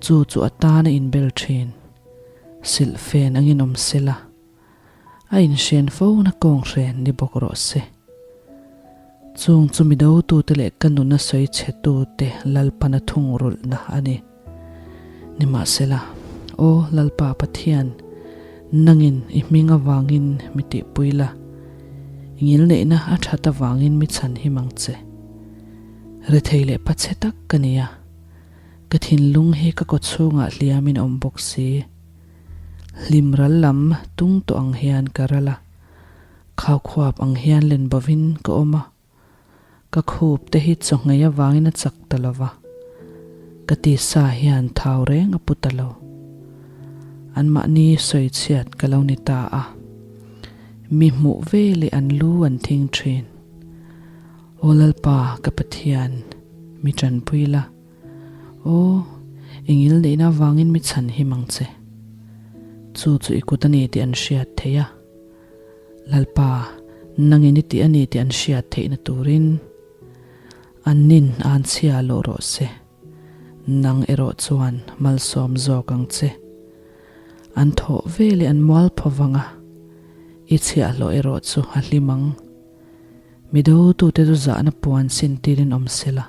A: chu chu a tan a inbel thin. Silhfen angin awm sela, a inhren fo na kawnghren ni bawk rawh se. Chung chu mi dotute leh ka nuna sawi chhetute Lalpana thungrulhna a ni. Nimahsela, Aw Lalpa Pathian, Nangin i hming avangin mi tihpui la, i ngilneihna a that avangin mi chhan him ang che. Rethei leh pachhe tak ka ni a, ka thinlung hi ka kawchhungah hliamin a awm bawk si. Hlim ral lam tung tawh ang hian ka ral a, khaukhuap ang hian len bovin ka awm a. Ka khup te hi chawhngei avangin a chak ta lo va, ka tisa hian thau reng a pu ta lo. Anmahni sawichhiat ka lo ni ta a, mi hmuh ve leh an lu an thing thin. Aw Lalpa ka Pathian, mi tanpui la. Aw, i ngilneihna avangin mi chhan him ang che. Chu chu i kut a ni tih an hriat theih a. Lalpa, nangin i tih a ni tih an hriat theihna turin an nin an chhia lawh rawh se. Nang erawh chuan malsawm zawk ang che. An thawh ve leh an mual phaw vang a, i chhiahhlawh erawh chu a hlim ang. Mi dotute chu zahna puan sin tirin awm sela.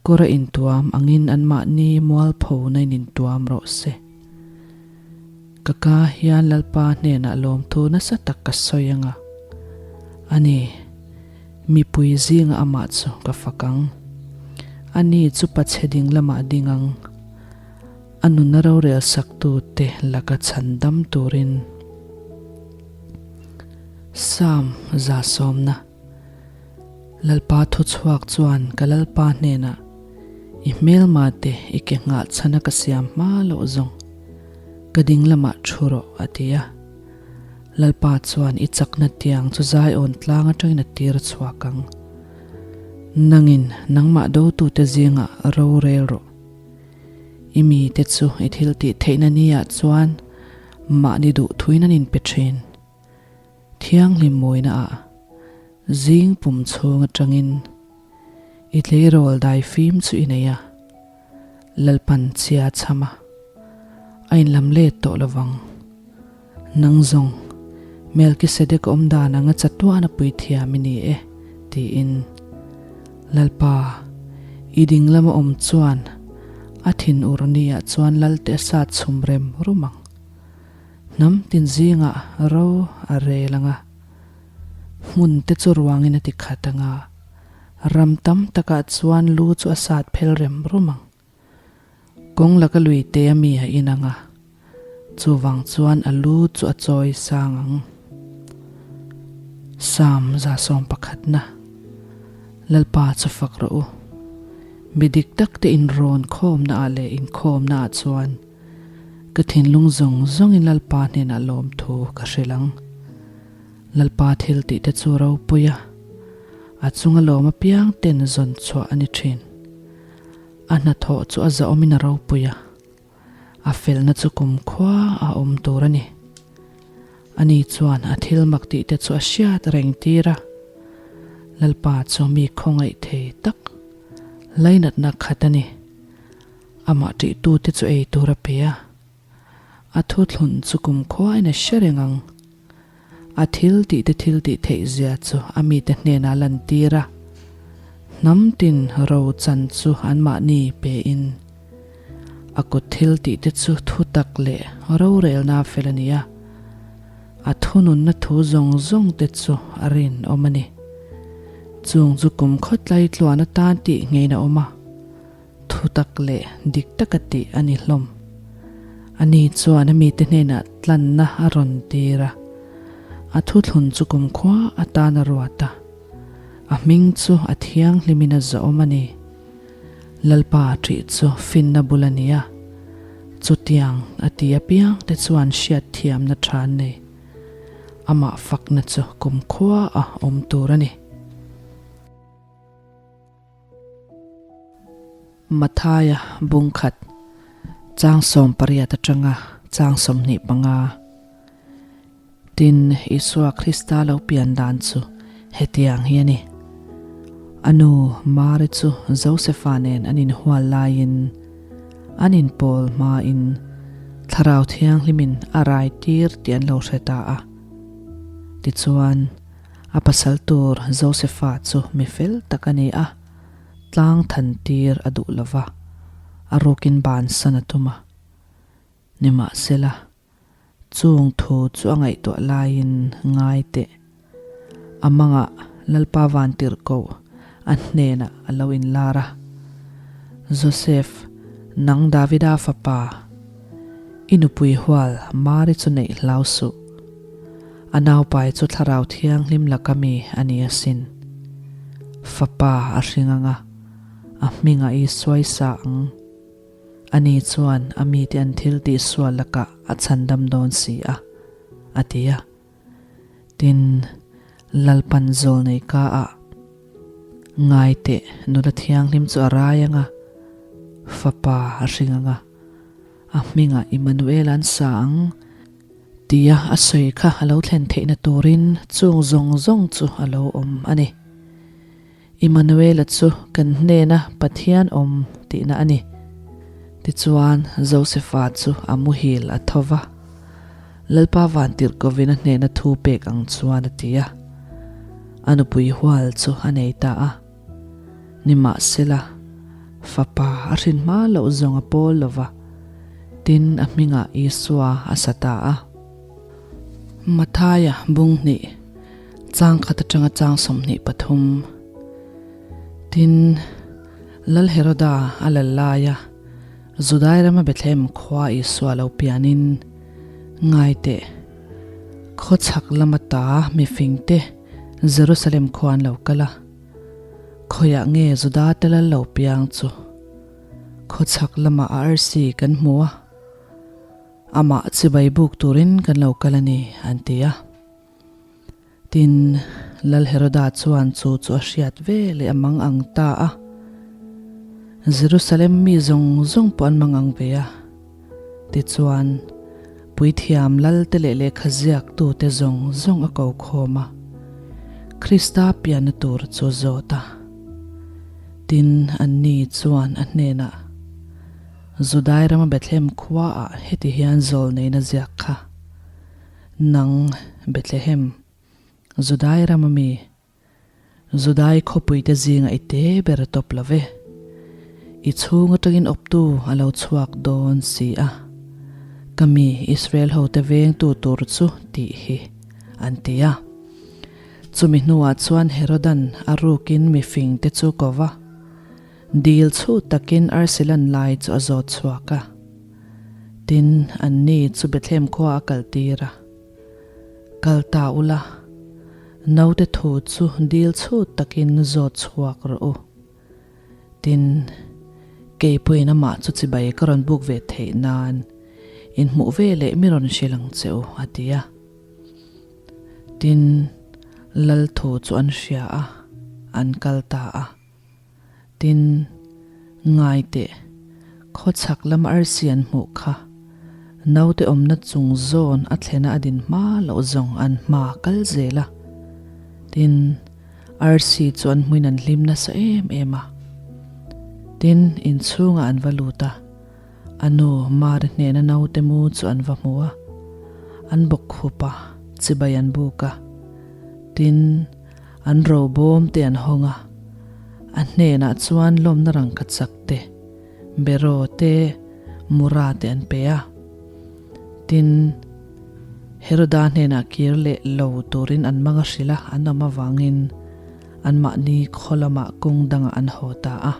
A: Kawr a intuam angin anmahni mualpho na in intuam rawh se. Ka ka hian Lalpa hnenah lawmthu nasa tak ka sawi anga, ani, mipui zinga amah chu ka fak ang. Ani chu pachhe ding lamah ding ang, a nunna rorel saktute laka chhandam turin. Psalm 100. Lalpa thuchhuak chuan ka Lalpa hnenah, I hmelma te i ke nghah chhana ka siam hma loh zawng, ka ding lamah thu rawh, a ti a. Lalpa chuan i chakna tiang chu Zion tlang atangin a tir chhuak ang. Nangin nangmah dotute zingah ro rel rawh. I mite chu i thil tih theihna niah chuan mahni duhthuin an inpe thin. Thianghlim mawina ah zing pum chhung atangin i tleirawl dai fim chu i nei a, Lalpan chhia chham a, a inlam let tawh lovang. Nang zawng Melkisedek awm dan anga chatuan a puithiam i ni e, tiin Lalpa i ding lama awm chuan a thin ur ni ah chuan Lalte a sat chhum rem rum ang. Hnam tin zingah ro a rel ang a, hmun te chu ruangin a ti khat ang a, ram tam takah chuan lu chu a sat phel rem rum ang. Kawng laka lui te a mi a in ang a, chuvang chuan a lu chu a chawi sang ang. Psalm 111 Lalpa chu fak rawh u. Mi dik tak te inrawn khawmna ah leh inkhawmna ah chuan Ka thinlung zawng zawngin Lalpa hnenah lawmthu ka hrilh ang. Lalpa thil tih te chu ropui a, a chunga lawm apiang ten zawn chhuah a ni thin. A hnathawh chu a zahawmin a ropui a, a felna chu kumkhua a awm tur a ni. Ani chuan a thil mak tih te chu a hriat reng tir a, Lalpa chu mi khawngaih thei tak lainatna khat a ni. Amah ṭihtute chu ei tur a pe a, a thuthlun chu kumkhuain a hre reng ang. A thil tihte thil tih theih zia chu a mite hnenah a lantir a, hnam tin ro chan chu anmahni pein. A kut thil tihte chu thutak leh rorelna fel a ni a, a thununna thu zawng zawngte chu a rinawm a ni. Chung chu kumkhaw tlaitluan atan tih ngeiin a awm a. Thutak leh dik taka tih a ni hlawm. Ani chuan a mite hnenah tlanna a rawn tir a, a thuthlun chu kumkhua atan a ruat a, a hming chu a thianghlimin a zawhawm a ni. Lalpa ṭih chu finna bul a ni a, chutiang a ti apiang te chuan hriatthiamna ṭha an nei. Amah fakna chu kumkhua a awm tur a ni. Mathaia bung khat chang 18 atanga chang 25. Tin, Isua Krista lo pian dan chu hetiang hi a ni. A nu Mari chu Josefa nen an inhual laiin an inpawl hmain Thlarau Thianghlimin a rai tir tih an lo hre ta a. Tichuan, A pasal tur Josefa chu mi fel tak a ni a, tlang than tir a duh lo va, a rukin bansan a tum a. Nimahsela, Chung thu chu a ngaihtuah laiin ngai teh. A mangah Lalpa Vantirhkoh a hnenah a lo inlar a, Joseph, nang Davida fapa, i nupui hual Mari chu neih hlau suh. A naupai chu Thlarau Thianghlim laka mi a ni asin. Fapa a hring ang a, a hmingah i suaisa ang. Ani chuan a mite an thil tihsual lakah a chhandam dawn si a, a ti a. Tin, Lalpan zawlnei ka ah ngai teh nula thianghlim chu a rai ang a, fapa a hring ang a, a hmingah Immanuel an sa ang tia a sawi kha a lo thlen theihna turin chung zawng zawng chu a lo awm a ni. Immanuela chu kan hnena Pathian awm tihna a ni. Tichuan, Josefa chu a muhil a tho va, Lalpa Vantirhkovin a hnena thu pek ang chuan a ti a. A nupui hual chu a nei ta a. Nimahsela, fapa a hrin hma loh zawng a pawl lo va, tin a hmingah Isua a sa ta a. Mathaia bung hnih. Chang khat atanga chang 23. Tin, Lal Heroda a lal laia Judai rama Bethlehem khua Isua lo pianin, Ngai teh, khaw chhak lama ta mifingte Jerusalem khua an lo kal a, khawiah nge Juda te lal lo piang chu? Khaw chhak lama a arsi kan hmu a, amah chibai buk turin kan lo kal a ni, an ti a. Tin, Lal Heroda chuan chu chu a hriat ve leh a mang ang ta a. Jerusalem mi zawng zawng pawh an mang ang ve a. Tichuan, puithiam lal te leh lehkha ziaktute zawng zawng a ko khawm a, Krista pianna tur chu a zawt a. Tin, anni chuan a hnenah, Judai rama Bethlehem khuaah heti hian zawlneina ziak kha. Nang, Bethlehem, Judai rama mi, Judai khawpuite zinga i te ber a tawp lo ve. I chhung atangin awptu a lo chhuak dawn si a, ka mi Israel hote vengtu tur chu tih hi, an ti a. Chumi hnuah chuan Herodan a rukin mifingte chu ko va, dil chhut takin arsi lan lai chu a zawt chhuak a. Tin, anni chu Bethlehem khua a kaltir a, Kal ta ula, naute thu chu dil chhut takin zawt chhuak rawh u. Tin, kei pawhin amah chu chibai ka rawn buk ve theih nan inhmuh ve leh mi rawn hrilh ang che u, a ti a. Tin, lal thu chu an hria a, an kal ta a. Tin, ngai teh, khaw chhak lam arsi an hmuh kha, naute awmna chung zawn a thlena a din hma loh zawng an hma kal zel a. Tin, arsi chu an hmuin an hlim nasa em em a. Tin, inchhungah an va lut a, a nu Mari hnena naute mu chu an va hmu a, an bawk khup a, chibai an buk a. Tin, An robawm te an hawng a, a hnenah chuan lawmna rangkachak te, beraw te, mura te an pe a. Tin, Heroda hnenah kir leh lo turin an mang a hrilh a, an awm avangin anmahni khaw lamah kawng dangah an haw ta a.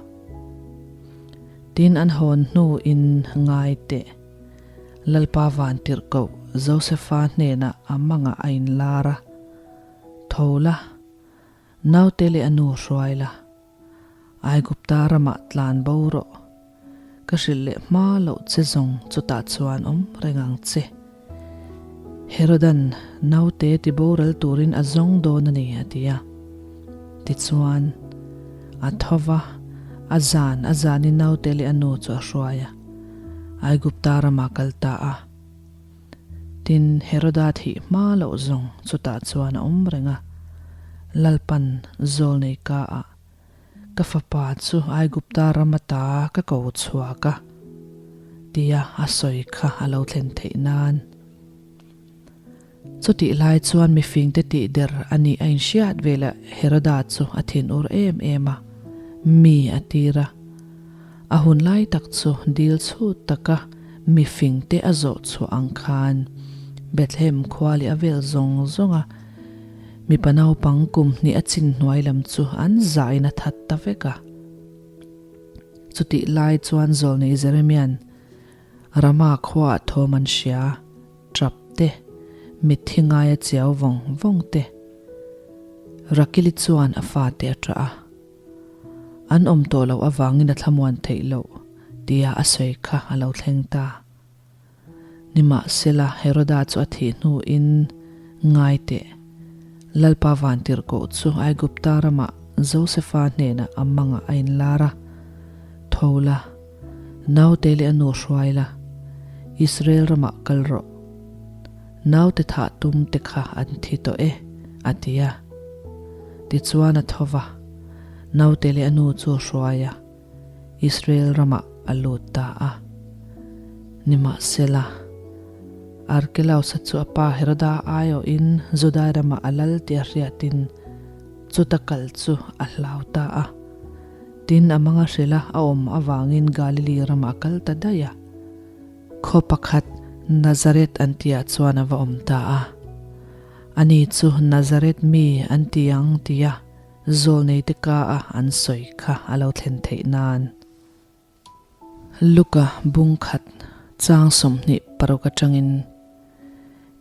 A: Tin, an hawn hnuin ngai teh Lalpa Vantirhkoh Josefa hnenah a mangah a inlar a. Tho la, naute leh a nu hruai la, Aigupta ramah tlan bo rawh, ka hrilh leh hma loh che zawng chutah chuan awm reng ang che. Herodan naute ti boral turin a zawng dawn a ni, a ti a. Tichuan, a tho va, a zan a zanin naute leh a nu chu a hruai a, Aigupta ramah kal ta a. Tin, Heroda thih hma loh zawng chutah chuan a awm reng a, Lalpan zawlnei ka ah, Ka fapa chu Aigupta ram ata ka ko chhuak a, tia a sawi kha a lo thlen theih nan. Chutih lai chuan mifingte tih der a nih a inhriat velah Heroda chu a thinur em em a, mi a tir a. A hun lai tak chu dil chhut taka mifingte a zawh chhuah ang khan. Bethlehem khua leh a vel zawng zawnga mipa naupang kum hnih a chin hnuai lam chu an zahin a that ta vek a. Chutih lai chuan zawlnei Jeremia'n Rama khuaah thawm an hria, tap te, mitthi ngaia chiau vawng vawng te. Rakili chuan a fate a ṭah a. An awm tawh loh avangin a thlamuan theih loh tia a sawi kha a lo thleng ta. Nimahsela, Heroda chu a thih hnuin ngai teh. Lalpa vantirhkoh chu Aigupta ramah Josefa hnenah a mangah a inlar a, Tho la, naute leh a nu hruai la, Israel ramah kal rawh. Naute thah tum te kha an thi tawh e, a ti a. Tichuan a tho va, naute leh a nu chu a hruai a. Israel ramah a lut ta a. Nimahsela, Arkelausa chu a pa Heroda aiawhin Judai ramah a lal tih a hriatin chuta kal chu a hlau ta a. Tin, a manga hrila a awm avangin Galili ramah a kal ta daih a. Khaw pakhat Nazareth an tihah chuan a va awm ta a. Ani chu Nazareth mi an ti ang tia Zawlneite ka a an sawi kha a lo thlen theih nan. Luka bung khat chang 26 atangin,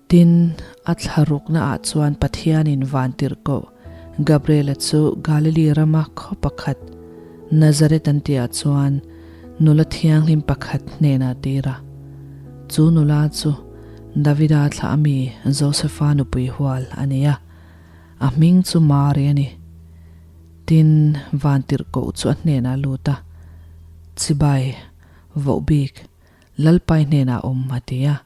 A: Tin, a thlarukna ah chuan Pathianin vantirhkoh Gabriela chu Galili rama khaw pakhat Nazareth an tihah chuan nula thianghlim pakhat hnenah tir a. Chu nula chu Davida thlah ami Josefa nupui hual a ni a. A hming chu Mari a ni. Tin, vantirhkoh chu a hnenah a lut a, Chibai, voh bik, Lalpai hnenah a awm, a ti a.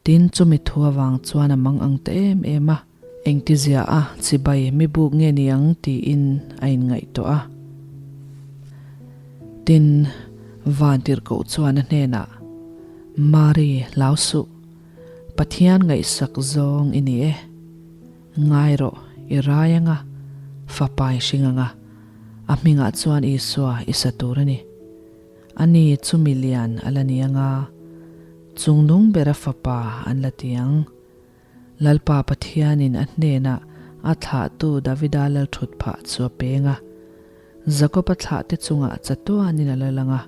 A: Tin, chumi thu avang chuan a mang ang ta em em a. Engtizia a chibai mi buk nge ni ang tiin a inngaihtuah a. Tin, vantirhkoh chuan a hnenah, Mari, hlau suh. Pathian ngaihsak zawng i ni e. Ngai rawh, i rai anga, fapa i hring anga, a hmingah chuan Isua i sa tur a ni. Ani chu milian a la ni anga, chungnung bera fapa an la ti ang. Lalpa Pathianin a hnenah a thlahtu Davida lalthut phah chu a peng a. Jakob-a thlahte chungah chatuanin a la lang a,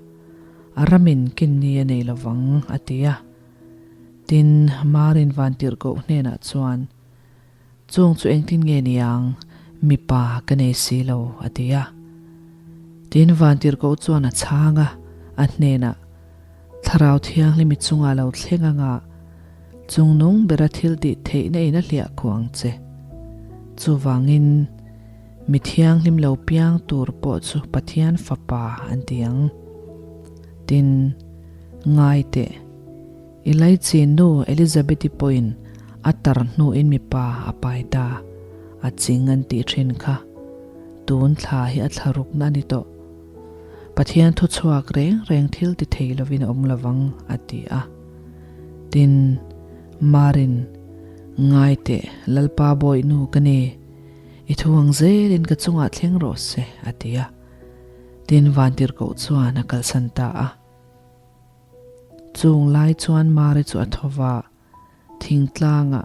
A: a ramin kinni a nei lovang, a ti a. Tin, Marin vantirhkoh hnenah chuan, Chung chu engtin nge ni ang, mipa ka nei si lo, a ti a. Tin, vantirhkoh chuan a chhang a, a hnenah, Thlarau Thianghlimi chungah lo thleng anga chungnung bera thil tih theihna in a hliah khuh ang che. Chuvangin, mi thianghlim lo piang tur pawh chu Pathian Fapa an ti ang. Tin, ngai teh, i laichin nu Elizabeth-i pawhin a tar hnuin mipa a pai ta, a ching an tih thin kha. Tun thla hi a thla rukna a ni tawh. Pathian thuchhuak reng reng thil ti thei lovin a awm lovang, a ti a. Tin, Marin, ngai teh, Lalpa bawihnu ka ni, i thu ang zelin ka chungah thleng rawh se, a ti a. Tin, vantirhkoh chuan a kalsan ta a. Chung lai chuan Mari chu a tho va, thingtlangah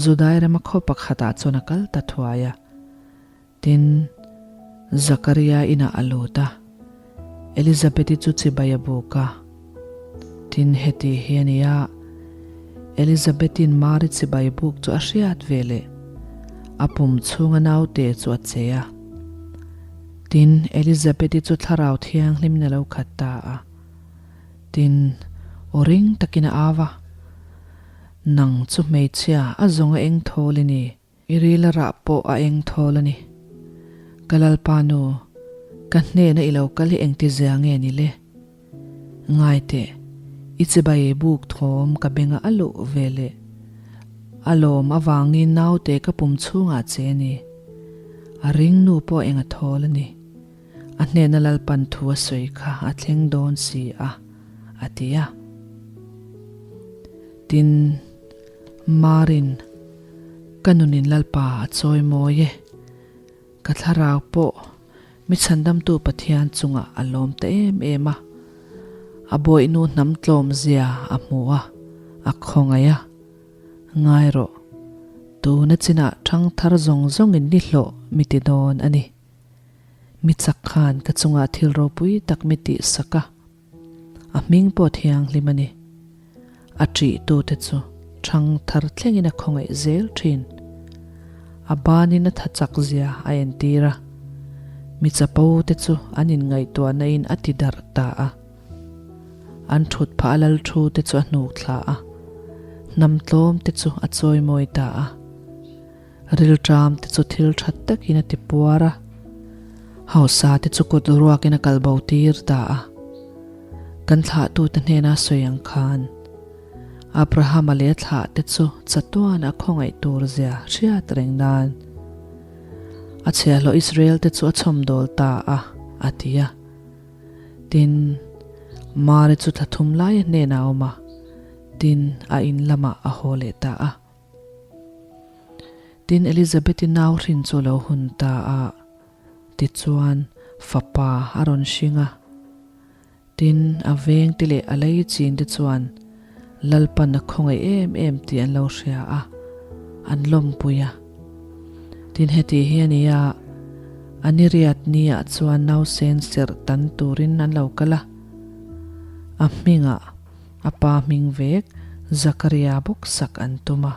A: Judai rama khaw pakhatah chuan a kal ta thuai a. Tin, Zakaria inah a lut a, Elizabeth-i chu chibai a buk a. Tin, heti hi a ni a, Elizabeth-in Mari chibai buk chu a hriat ve leh, a pum chhunga naute chu a che a. Tin, Elizabeth-i chu Thlarau Thianghlimin a lo khat ta a. Tin, aw ring takin a au a, Nang chu hmeichhia a zawng a eng thawl i ni. I ril a rah pawh a eng thawl a ni. Ka Lalpa nu, ka hnena i lo kal hi engtizia nge ni le? Ngai teh, i chibai buk thawm ka benga a luh ve leh. A lawm avangin naute ka pum chhungah che a ni. A ring nu pawh eng a thawl a ni. A hnena Lalpan thu a sawi kha a thleng dawn si a, a ti a. Tin, Marin, ka nunin Lalpa a chawi mawi e. Ka thlarau pawh mi chhandamtu Pathian chungah a lawm ta em em a. A bawihnu hnam tlawm zia a hmu a, a khawngaih a. Ngai rawh, tuna chinah ṭhangthar zawng zawngin ni hlawh mi ti dawn a ni. Mi chak khan ka chungah thil ropui tak mi tihsak a, a hming pawh thianghlim a ni. A ṭihtute chu ṭhangthar thlengin a khawngaih zel ṭhin. A banin a tha chak zia a entir a, mi chapo te chu an inngaihtuahna in a ti darh ta a. An ṭhut phah a lal thu te chu a hnuk thla a, hnam tlawm te chu a chawimawi ta a. Rilṭam te chu thil ṭhat takin a ti puar a, hausa te chu kut ruakin a kal bo tir ta a. Kan thlahtute hnena sawi ang khan, Abrahama leh a thlahte chu chatuan a khawngaih tur zia hriat reng nan a chhiahhlawh Israel te chu a chhawmdawl ta a, a ti a. Tin, Mari chu thla thum lai a hnenah a awm a, tin, a in lamah a haw leh ta a. Tin, Elizabeth-i nau hrin chu a lo hun ta a, tichuan, fapa a rawn hring a. Tin, a vengte leh a lei chinte chuan Lalpan a khawngaih em em tih an lo hria a, an lawmpui a. Tin, heti hi a ni a, a ni riat niah chuan nausen serh tan turin an lo kal a, a hmingah a pa hming vek Zakaria bawk sak an tum a.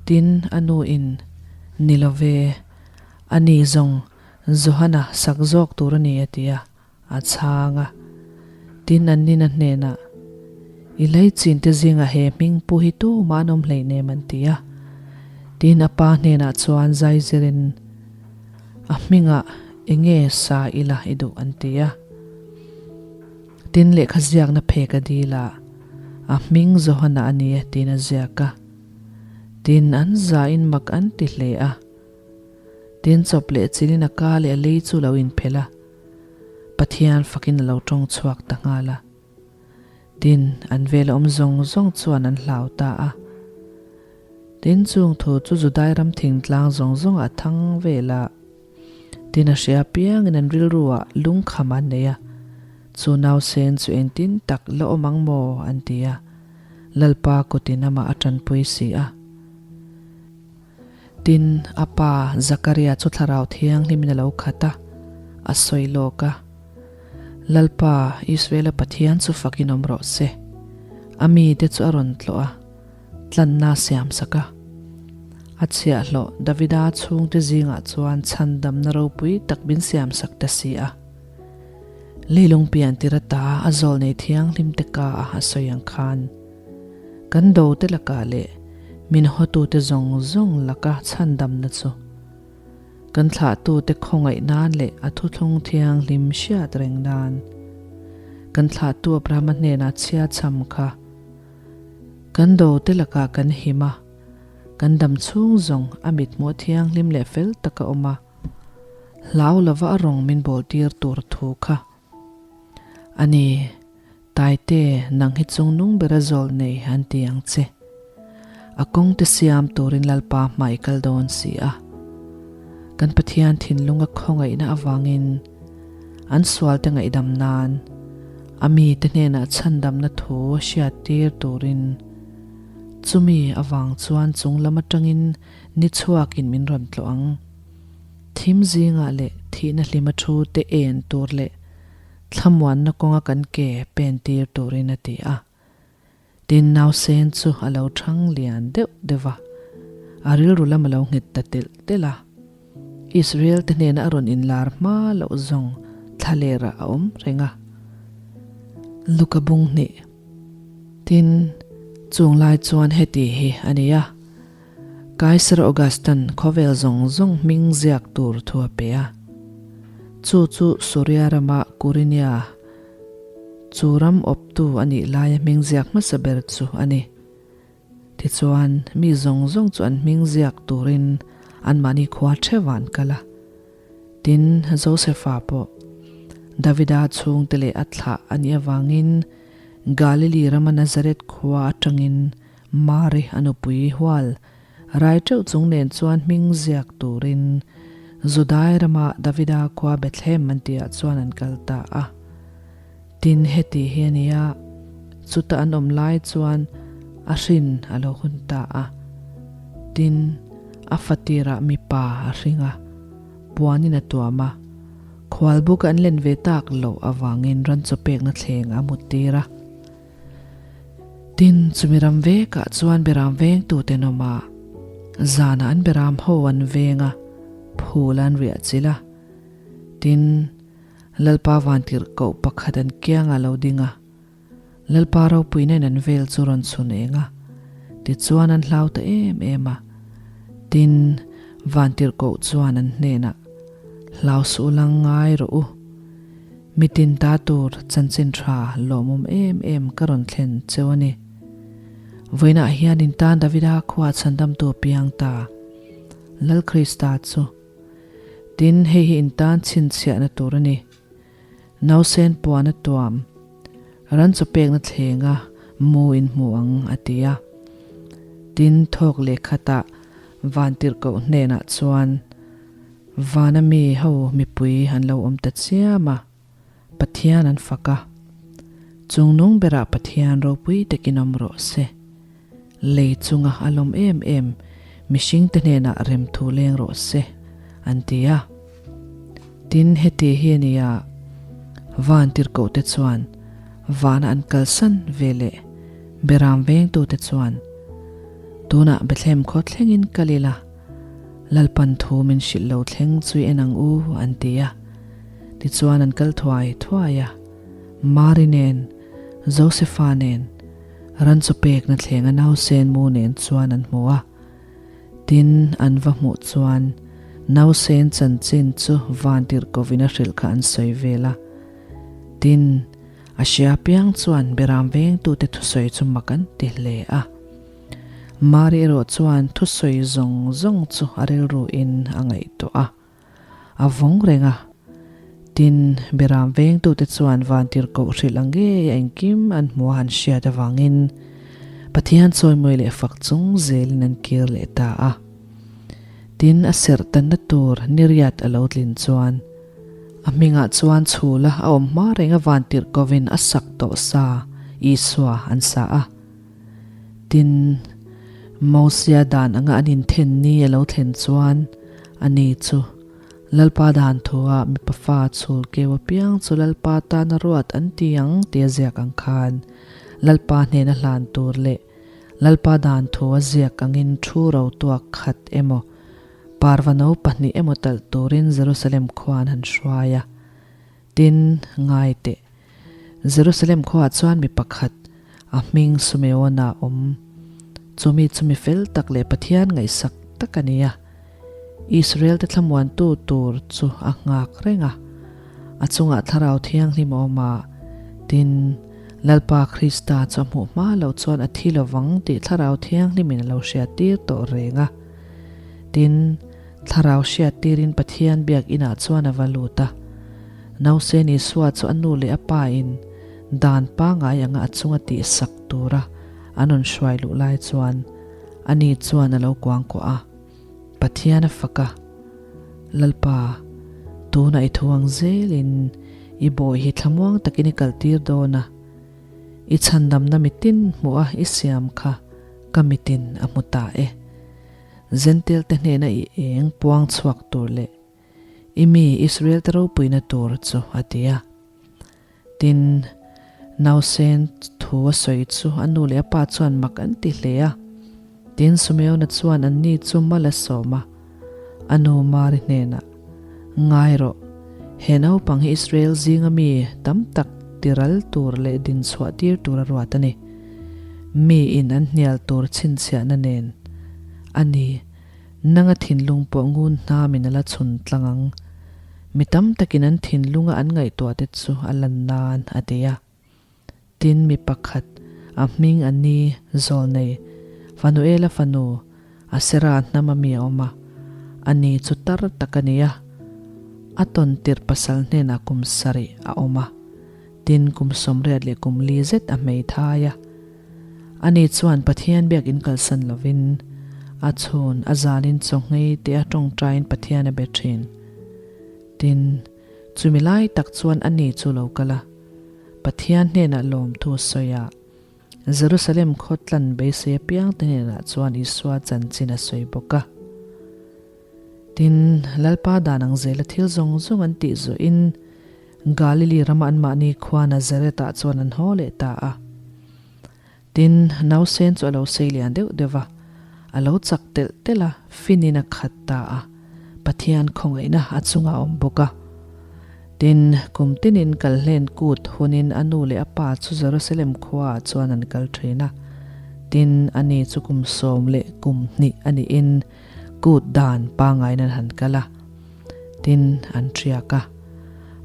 A: Tin, a nuin, Ni lo ve, a ni zawng Johana sak zawk tur a ni a ti a. A chhang a, tin an nina hnenah, I lei chinte zingah he hming pu hi tumah an awm hleinem an ti a. Tin a pa hnenah chuan zai zirin, A hmingah enge sa ila i duh an ti a. Tin lehkha ziakna phek a dil a, A hming Johana a ni e tiin a ziak a. Tin an zain mak an ti hle a. Tin chawp leh chilin a ka leh a lei chu lo inphelh a. Pathian fakin a lo tawng chhuak ta nghal a. Tin, an vel awm zawng zawng chuan an hlau ta a. Tin, chung thu chu Judai ram thingtlang zawng zawngah a thang vel a. Tin, a hria piangin an rilruah lungkham an nei a. Chu nausen chu engtin tak la awm ang maw? an ti a. Lalpa kutin amah a tanpui si a. Tin, a pa Zakaria chu Thlarau Thianghlimin a lo khat a, a sawi lawk a, Lalpa, Israela Pathian chu fakin awm rawh se. A mite chu a rawn tlawh a, tlanna a siamsak a. A chhiahhlawh Davida chhungte zingah chuan chhandamna ropui tak min siamsak ta si a. Leilung pian tir ata a zawlnei thianghlimte ka a a sawi ang khan, Kan dote lakah leh min hawtute zawng zawng laka chhandamna chu kan thlahtute khawngaih nan leh a thuthlung thianghlim hriat reng nan kan thlahtu Abrahama hnenah chhia cham kha kan dote lakah kan him a, kan dam chhung zawng a mithmuh thianghlim leh fel taka awm a, hlau lova a rawng min bawl tir tur thu kha a ni. Taite, nang hi chungnung bera zawl nei an ti ang che. A kawngte siam turin Lalpa hmai kal dawn si a. Kan Pathian thinlunga khawngaihna avangin an sualte ngaihdam nan a mite hnenah chhandamna thu a hriattir turin chumi avang chuan chung lam atangin ni chhuakin min rawn tlawh ang. Thim zingah leh thihna hlima thu te en tur leh Thlamuanna kawnga kan ke pen tir turin a ti a. Tin, nausen chu a lo thang lian deuh deuh a, a rilru lam a lo nghet ta telh telh a. Israel te hnena a rawn inlar hma loh zawng thla lerah a awm reng a. Luka bung hnih. Tin, chung lai chuan heti hi a ni a, Kaiser Augustan khawvel zawng zawng hming ziak tur thu a pe a. Chu chu Suria rama Kurinia chu ram awptu a nih laia hming ziak hmasa ber chu a ni. Tichuan, mi zawng zawng chu an hming ziak turin anmahni khua theuh an kal a. Tin, Josefa pawh Davida chhungte leh a thlah a nih avangin Galili rama Nazareth khua atangin Mari a nupui hual rai teuh chung nen chuan hming ziak turin Judai rama Davida khua Bethlehem an tihah chuan an kal ta a. Tin, heti hi a nia, chuta an awm lai chuan A hrin a lo hun ta a. Tin, a fatirah mipa a hring a, puanin a tuam a. Khualbuk an len ve tak loh avangin ran chaw pekna thleng a muttir a. Tin, chumi ram vekah chuan beram vengtute an awm a, zanah an beram ho an veng a, phul an riah chilh a. Tin, Lalpa vantirhkoh pakhat an kiangah a lo ding a, Lalpa ropuina in an vel chu rawn chhun eng a, tichuan an hlau ta em em a. Tin, vantirhkoh chuan an hnenah, Hlau suh lang ngai rawh u. Mitin ta tur chanchin tha lawmawm em em ka rawn thlen cheu a ni. Vawiinah hian in tan Davida khua chhandamtu piang ta, Lal Krista chu. Tin, hei hi in tan chhinchhiahna tur a ni. Nausen puan a tuam, ran chaw pekna thlenga mu in hmu ang, a ti a. Tin, thawk leh khatah Vantirhkoh hnenah chuan, Vana mi ho mipui an lo awm ta chiam a, Pathian an fak a. Chungnung berah Pathian ropui takin awm rawh se. Lei chunga a lawm em em mihringte hnenah remthu leng rawh se, an ti a. Tin, heti hi a nia, Van tirhkohte chuan vana an kalsan ve leh Beram vengtute chuan, Tunah Bethlehem khaw thlengin kal ila, Lalpan thu min hrilh lo thleng chui en ang u, an ti a. Tichuan an kal thuai thuai a, Mari nen, Josefa nen, ran chaw pekna thlenga nausen mu nen chuan an hmu a. Tin, an va hmuh chuan nausen chanchin chu vantirhkovin a hrilh kha an sawi vel a. Tin, a hria piang chuan Beram vengtute thusawi chu mak an ti hle a. Mari erawh chuan thusawi zawng zawng chu a rilruin a ngaihtuah a, a vawng reng a. Tin, Beram vengtute chuan vantirhkoh hrilh ang ngei a engkim an hmu a han hriat avangin Pathian chawimawi leh fak chung zelin an kir leh ta a. Tin, a serh tanna tur niriat a lo tlin chuan a hmingah chuan chhula a awm hma renga vantirhkohin a sak tawh sa Isua an sa a. Tin, Mosia dan anga an inthen ni a lo thlen chuan ani chu Lalpa dan thua mipa fa chhul keu apiang chu Lalpa tana ruat an ti ang tia ziak ang khan Lalpa hnena hlan tur leh Lalpa dan thua ziak angin thu ro tuak khat emaw parva no pahnih emaw talh turin Jerusalem khuan han hruai a. Tin, ngai teh. Jerusalem khuaah chuan mi pakhat, a hming Sumeona a awm. Chu mi chu mi fel tak leh Pathian ngaihsak tak a ni a. Israel-te thlamuantu tur chu a nghak reng a. A chungah Thlarau Thianghlim a awm a. Tin, Lalpa Krista chu a hmuh hma loh chuan a thi lovang tih Thlarau Thianghlimin a lo hriattir tawh reng a. Tin, Thlarau hriattirin Pathian biak inah chuan a va lut a. Nausen Isua chu a nu leh a pa in dan pangai anga a chunga tihsak tura an rawn hruai luh lai chuan ani chuan a lo kuangkuah a, Pathian a fak a, Lalpa, tunah i thu ang zelin i bawi hi thlamuang takin i kaltir dawn a, i chhandamna mitin hmuh a i siam kha ka mitin a hmu ta e. Zentel te hnena i eng puang chhuak tur leh i mi Israel te ropuina tur chu a ti a. Tin, nausen thu a sawi chu a nu leh a pa chuan mak an ti hle a. Tin, Sumeona chuan anni chu mal a sawm a, a nu Mari hnenah, Ngai rawh, he naupang hi Israel zinga mi tam tak tiral tur leh dinchhuah tir tur a ruat a ni. Miin an hnial tur chhinchhiahna nen a ni. Nanga thinlung pawh ngun hnamin a la chhun tlang ang. Mi tam takin an thinlunga an ngaihtuah te chu a lan nan a ti a. Tin mi pakhat, a hming a ni Zawlnei, Fanuela fanu, Asera hnam a mi a awm a. Ani chu tar tak a ni a. A tawn tirh pasal hnenah kum sarih a awm a. Tin kum 80 leh kum li zet a hmeithai a. Ani chuan Pathian biak in kalsan lovin a chhun a zalin chaw nghei te a tawngtaiin Pathian a be thin. Tin, chumi lai tak chuan ani chu lo kal a, Pathian hnenah lawmthu a sawi a. Jerusalem khaw tlan beisei apiangte hnenah chuan Isua chanchin a sawi bawk a. Tin, Lalpa dan ang zela thil zawng zawng an tih zawhin Galili rama anmahni khua Nazareth-ah chuan an haw leh ta a. Tin, nausen chu a lo sei lian deuh deuh va, a lo chak telh telh a, finin a khat ta a, Pathian khawngaihna a chungah a awm bawk a. Tin, kum tinin kalhlen kut hunin a nu leh a pa chu Jerusalem khuaah chuan an kal thin a. Tin, ani chu kum 11 a nihin kut dan pangain an han kal a. Tin, an ṭiak a.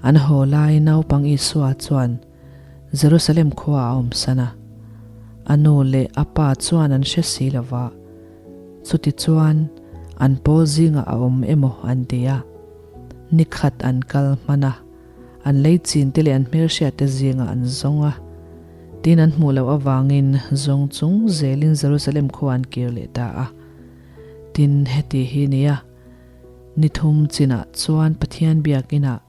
A: An haw lai naupang Isua chuan Jerusalem khuaah a awmsan a. A nu leh a pa chuan an hre si lo va. Chutichuan, an pawl zingah a awm emaw an ti a. Ni khat an kal hman a, an lei chin te leh an hmelhriat te zingah an zawng a. Tin an hmuh loh avangin zawng chung zelin Jerusalem khua an kir leh ta a. Tin heti hi nia, ni thum chinah chuan Pathian biakinah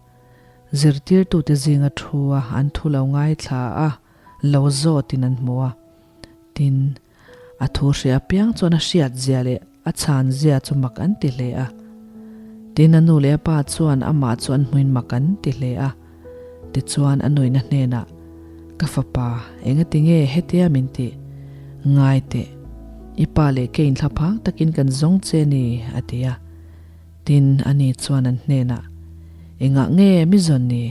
A: zirtirtute zinga thu a an thu lo ngaithla a, lo zawtin an hmu a. Tin, A thu hria apiang chuan a hriat zia leh a chhan zia chu mak an ti hle a. Tin, a nu leh a pa chuan amah chu an hmuin mak an ti hle a. Tichuan a nuina hnenah, Ka fapa, engati nge hetia min tih? Ngai teh, i pa leh kei inthlaphang takin kan zawng che ni, a ti a. Tin, ani chuan an hnenah, Engah nge mi zawn ni?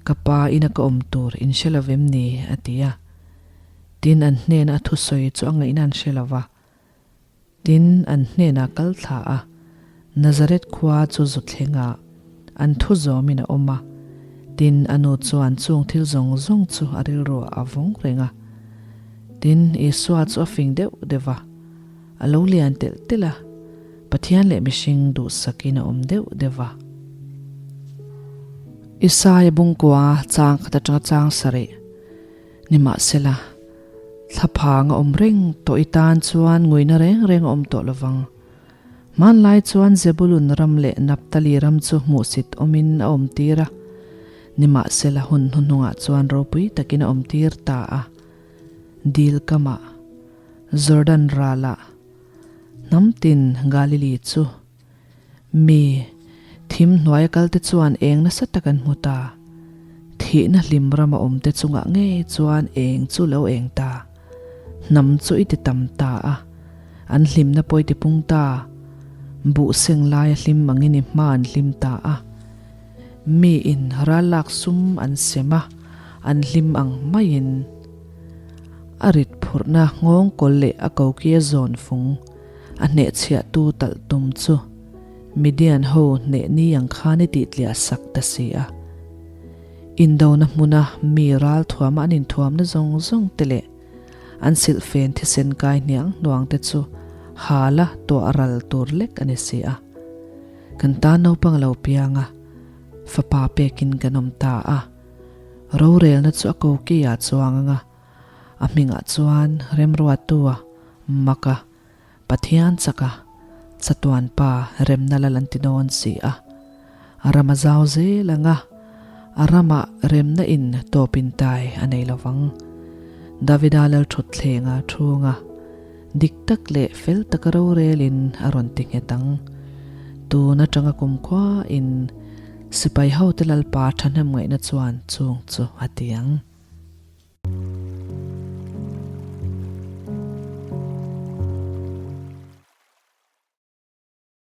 A: Ka pa ina ka awm tur in hre lo vem ni? a ti a. Tin, an hnena a thusawi chu a ngaihna an hre lo va. Tin, an hnena kal thla a, Nazareth khua chu zu thlengah an thu zawmin a awm a. Tin, a nu chuan chung thil zawng zawng chu a rilruah a vawng reng a. Tin, Isua chu a fing deuh deuh va, a lo lian telh telh a, Pathian leh mihring duhsakin a awm deuh deuh va. Isaia bungkua chang khat atanga chang sarih. Nimahsela, thlaphang a awm reng tawh i tan chuan nguina reng reng a awm tawh lo vang. Hmanlai chuan Zebulun ram leh Naphtali ram chu hmuhsit awmin a awm tir a, nimahsela hun hnuhnungah chuan ropui takin a awm tir ta a. Dil kamah, Jordan ralah, hnam tin Galili chu Mi, thim hnuaia kalte chuan eng nasa tak an hmu ta. Thihna hlim rama awmte chungah ngei chuan eng chu lo eng ta. Hnam chu i ti tam ta a, an hlimna pawh i ti pung ta. Buh seng laia hlim angin i hma an hlim ta a. Miin ral lak sum an sem a, an hlim ang maiin. A rit phurhna nghawng kawl leh a kokia zawn fung. A hnehchhiahtu talh tum chu Midian ho hneh ni ang khan i tihtliah sak ta si a. Indona hmuna mi ral thuama an inthuamna zawng zawng te leh an silhfen thisen kai hniang hnuang te chu hala tuah ral tur lek a ni si a. Kan tan naupang a lo piang a, fapa pekin kan awm ta a. Rorelna chu a koki-ah chuang anga A hmingah chuan Remruatua, Maka, Pathian chaka, Chatuan Pa remna lal an ti dawn si a. A ram a zau zel ang a, a ramah remna in tawp in tai a nei lo vang. Davida lalthutthleng a thung a, dik tak leh fel taka rorelin a rawn ti nghet ang. Tun atanga kumkhua in sipai hote Lalpa thahnem ngaihna chuan chung chu a ti ang.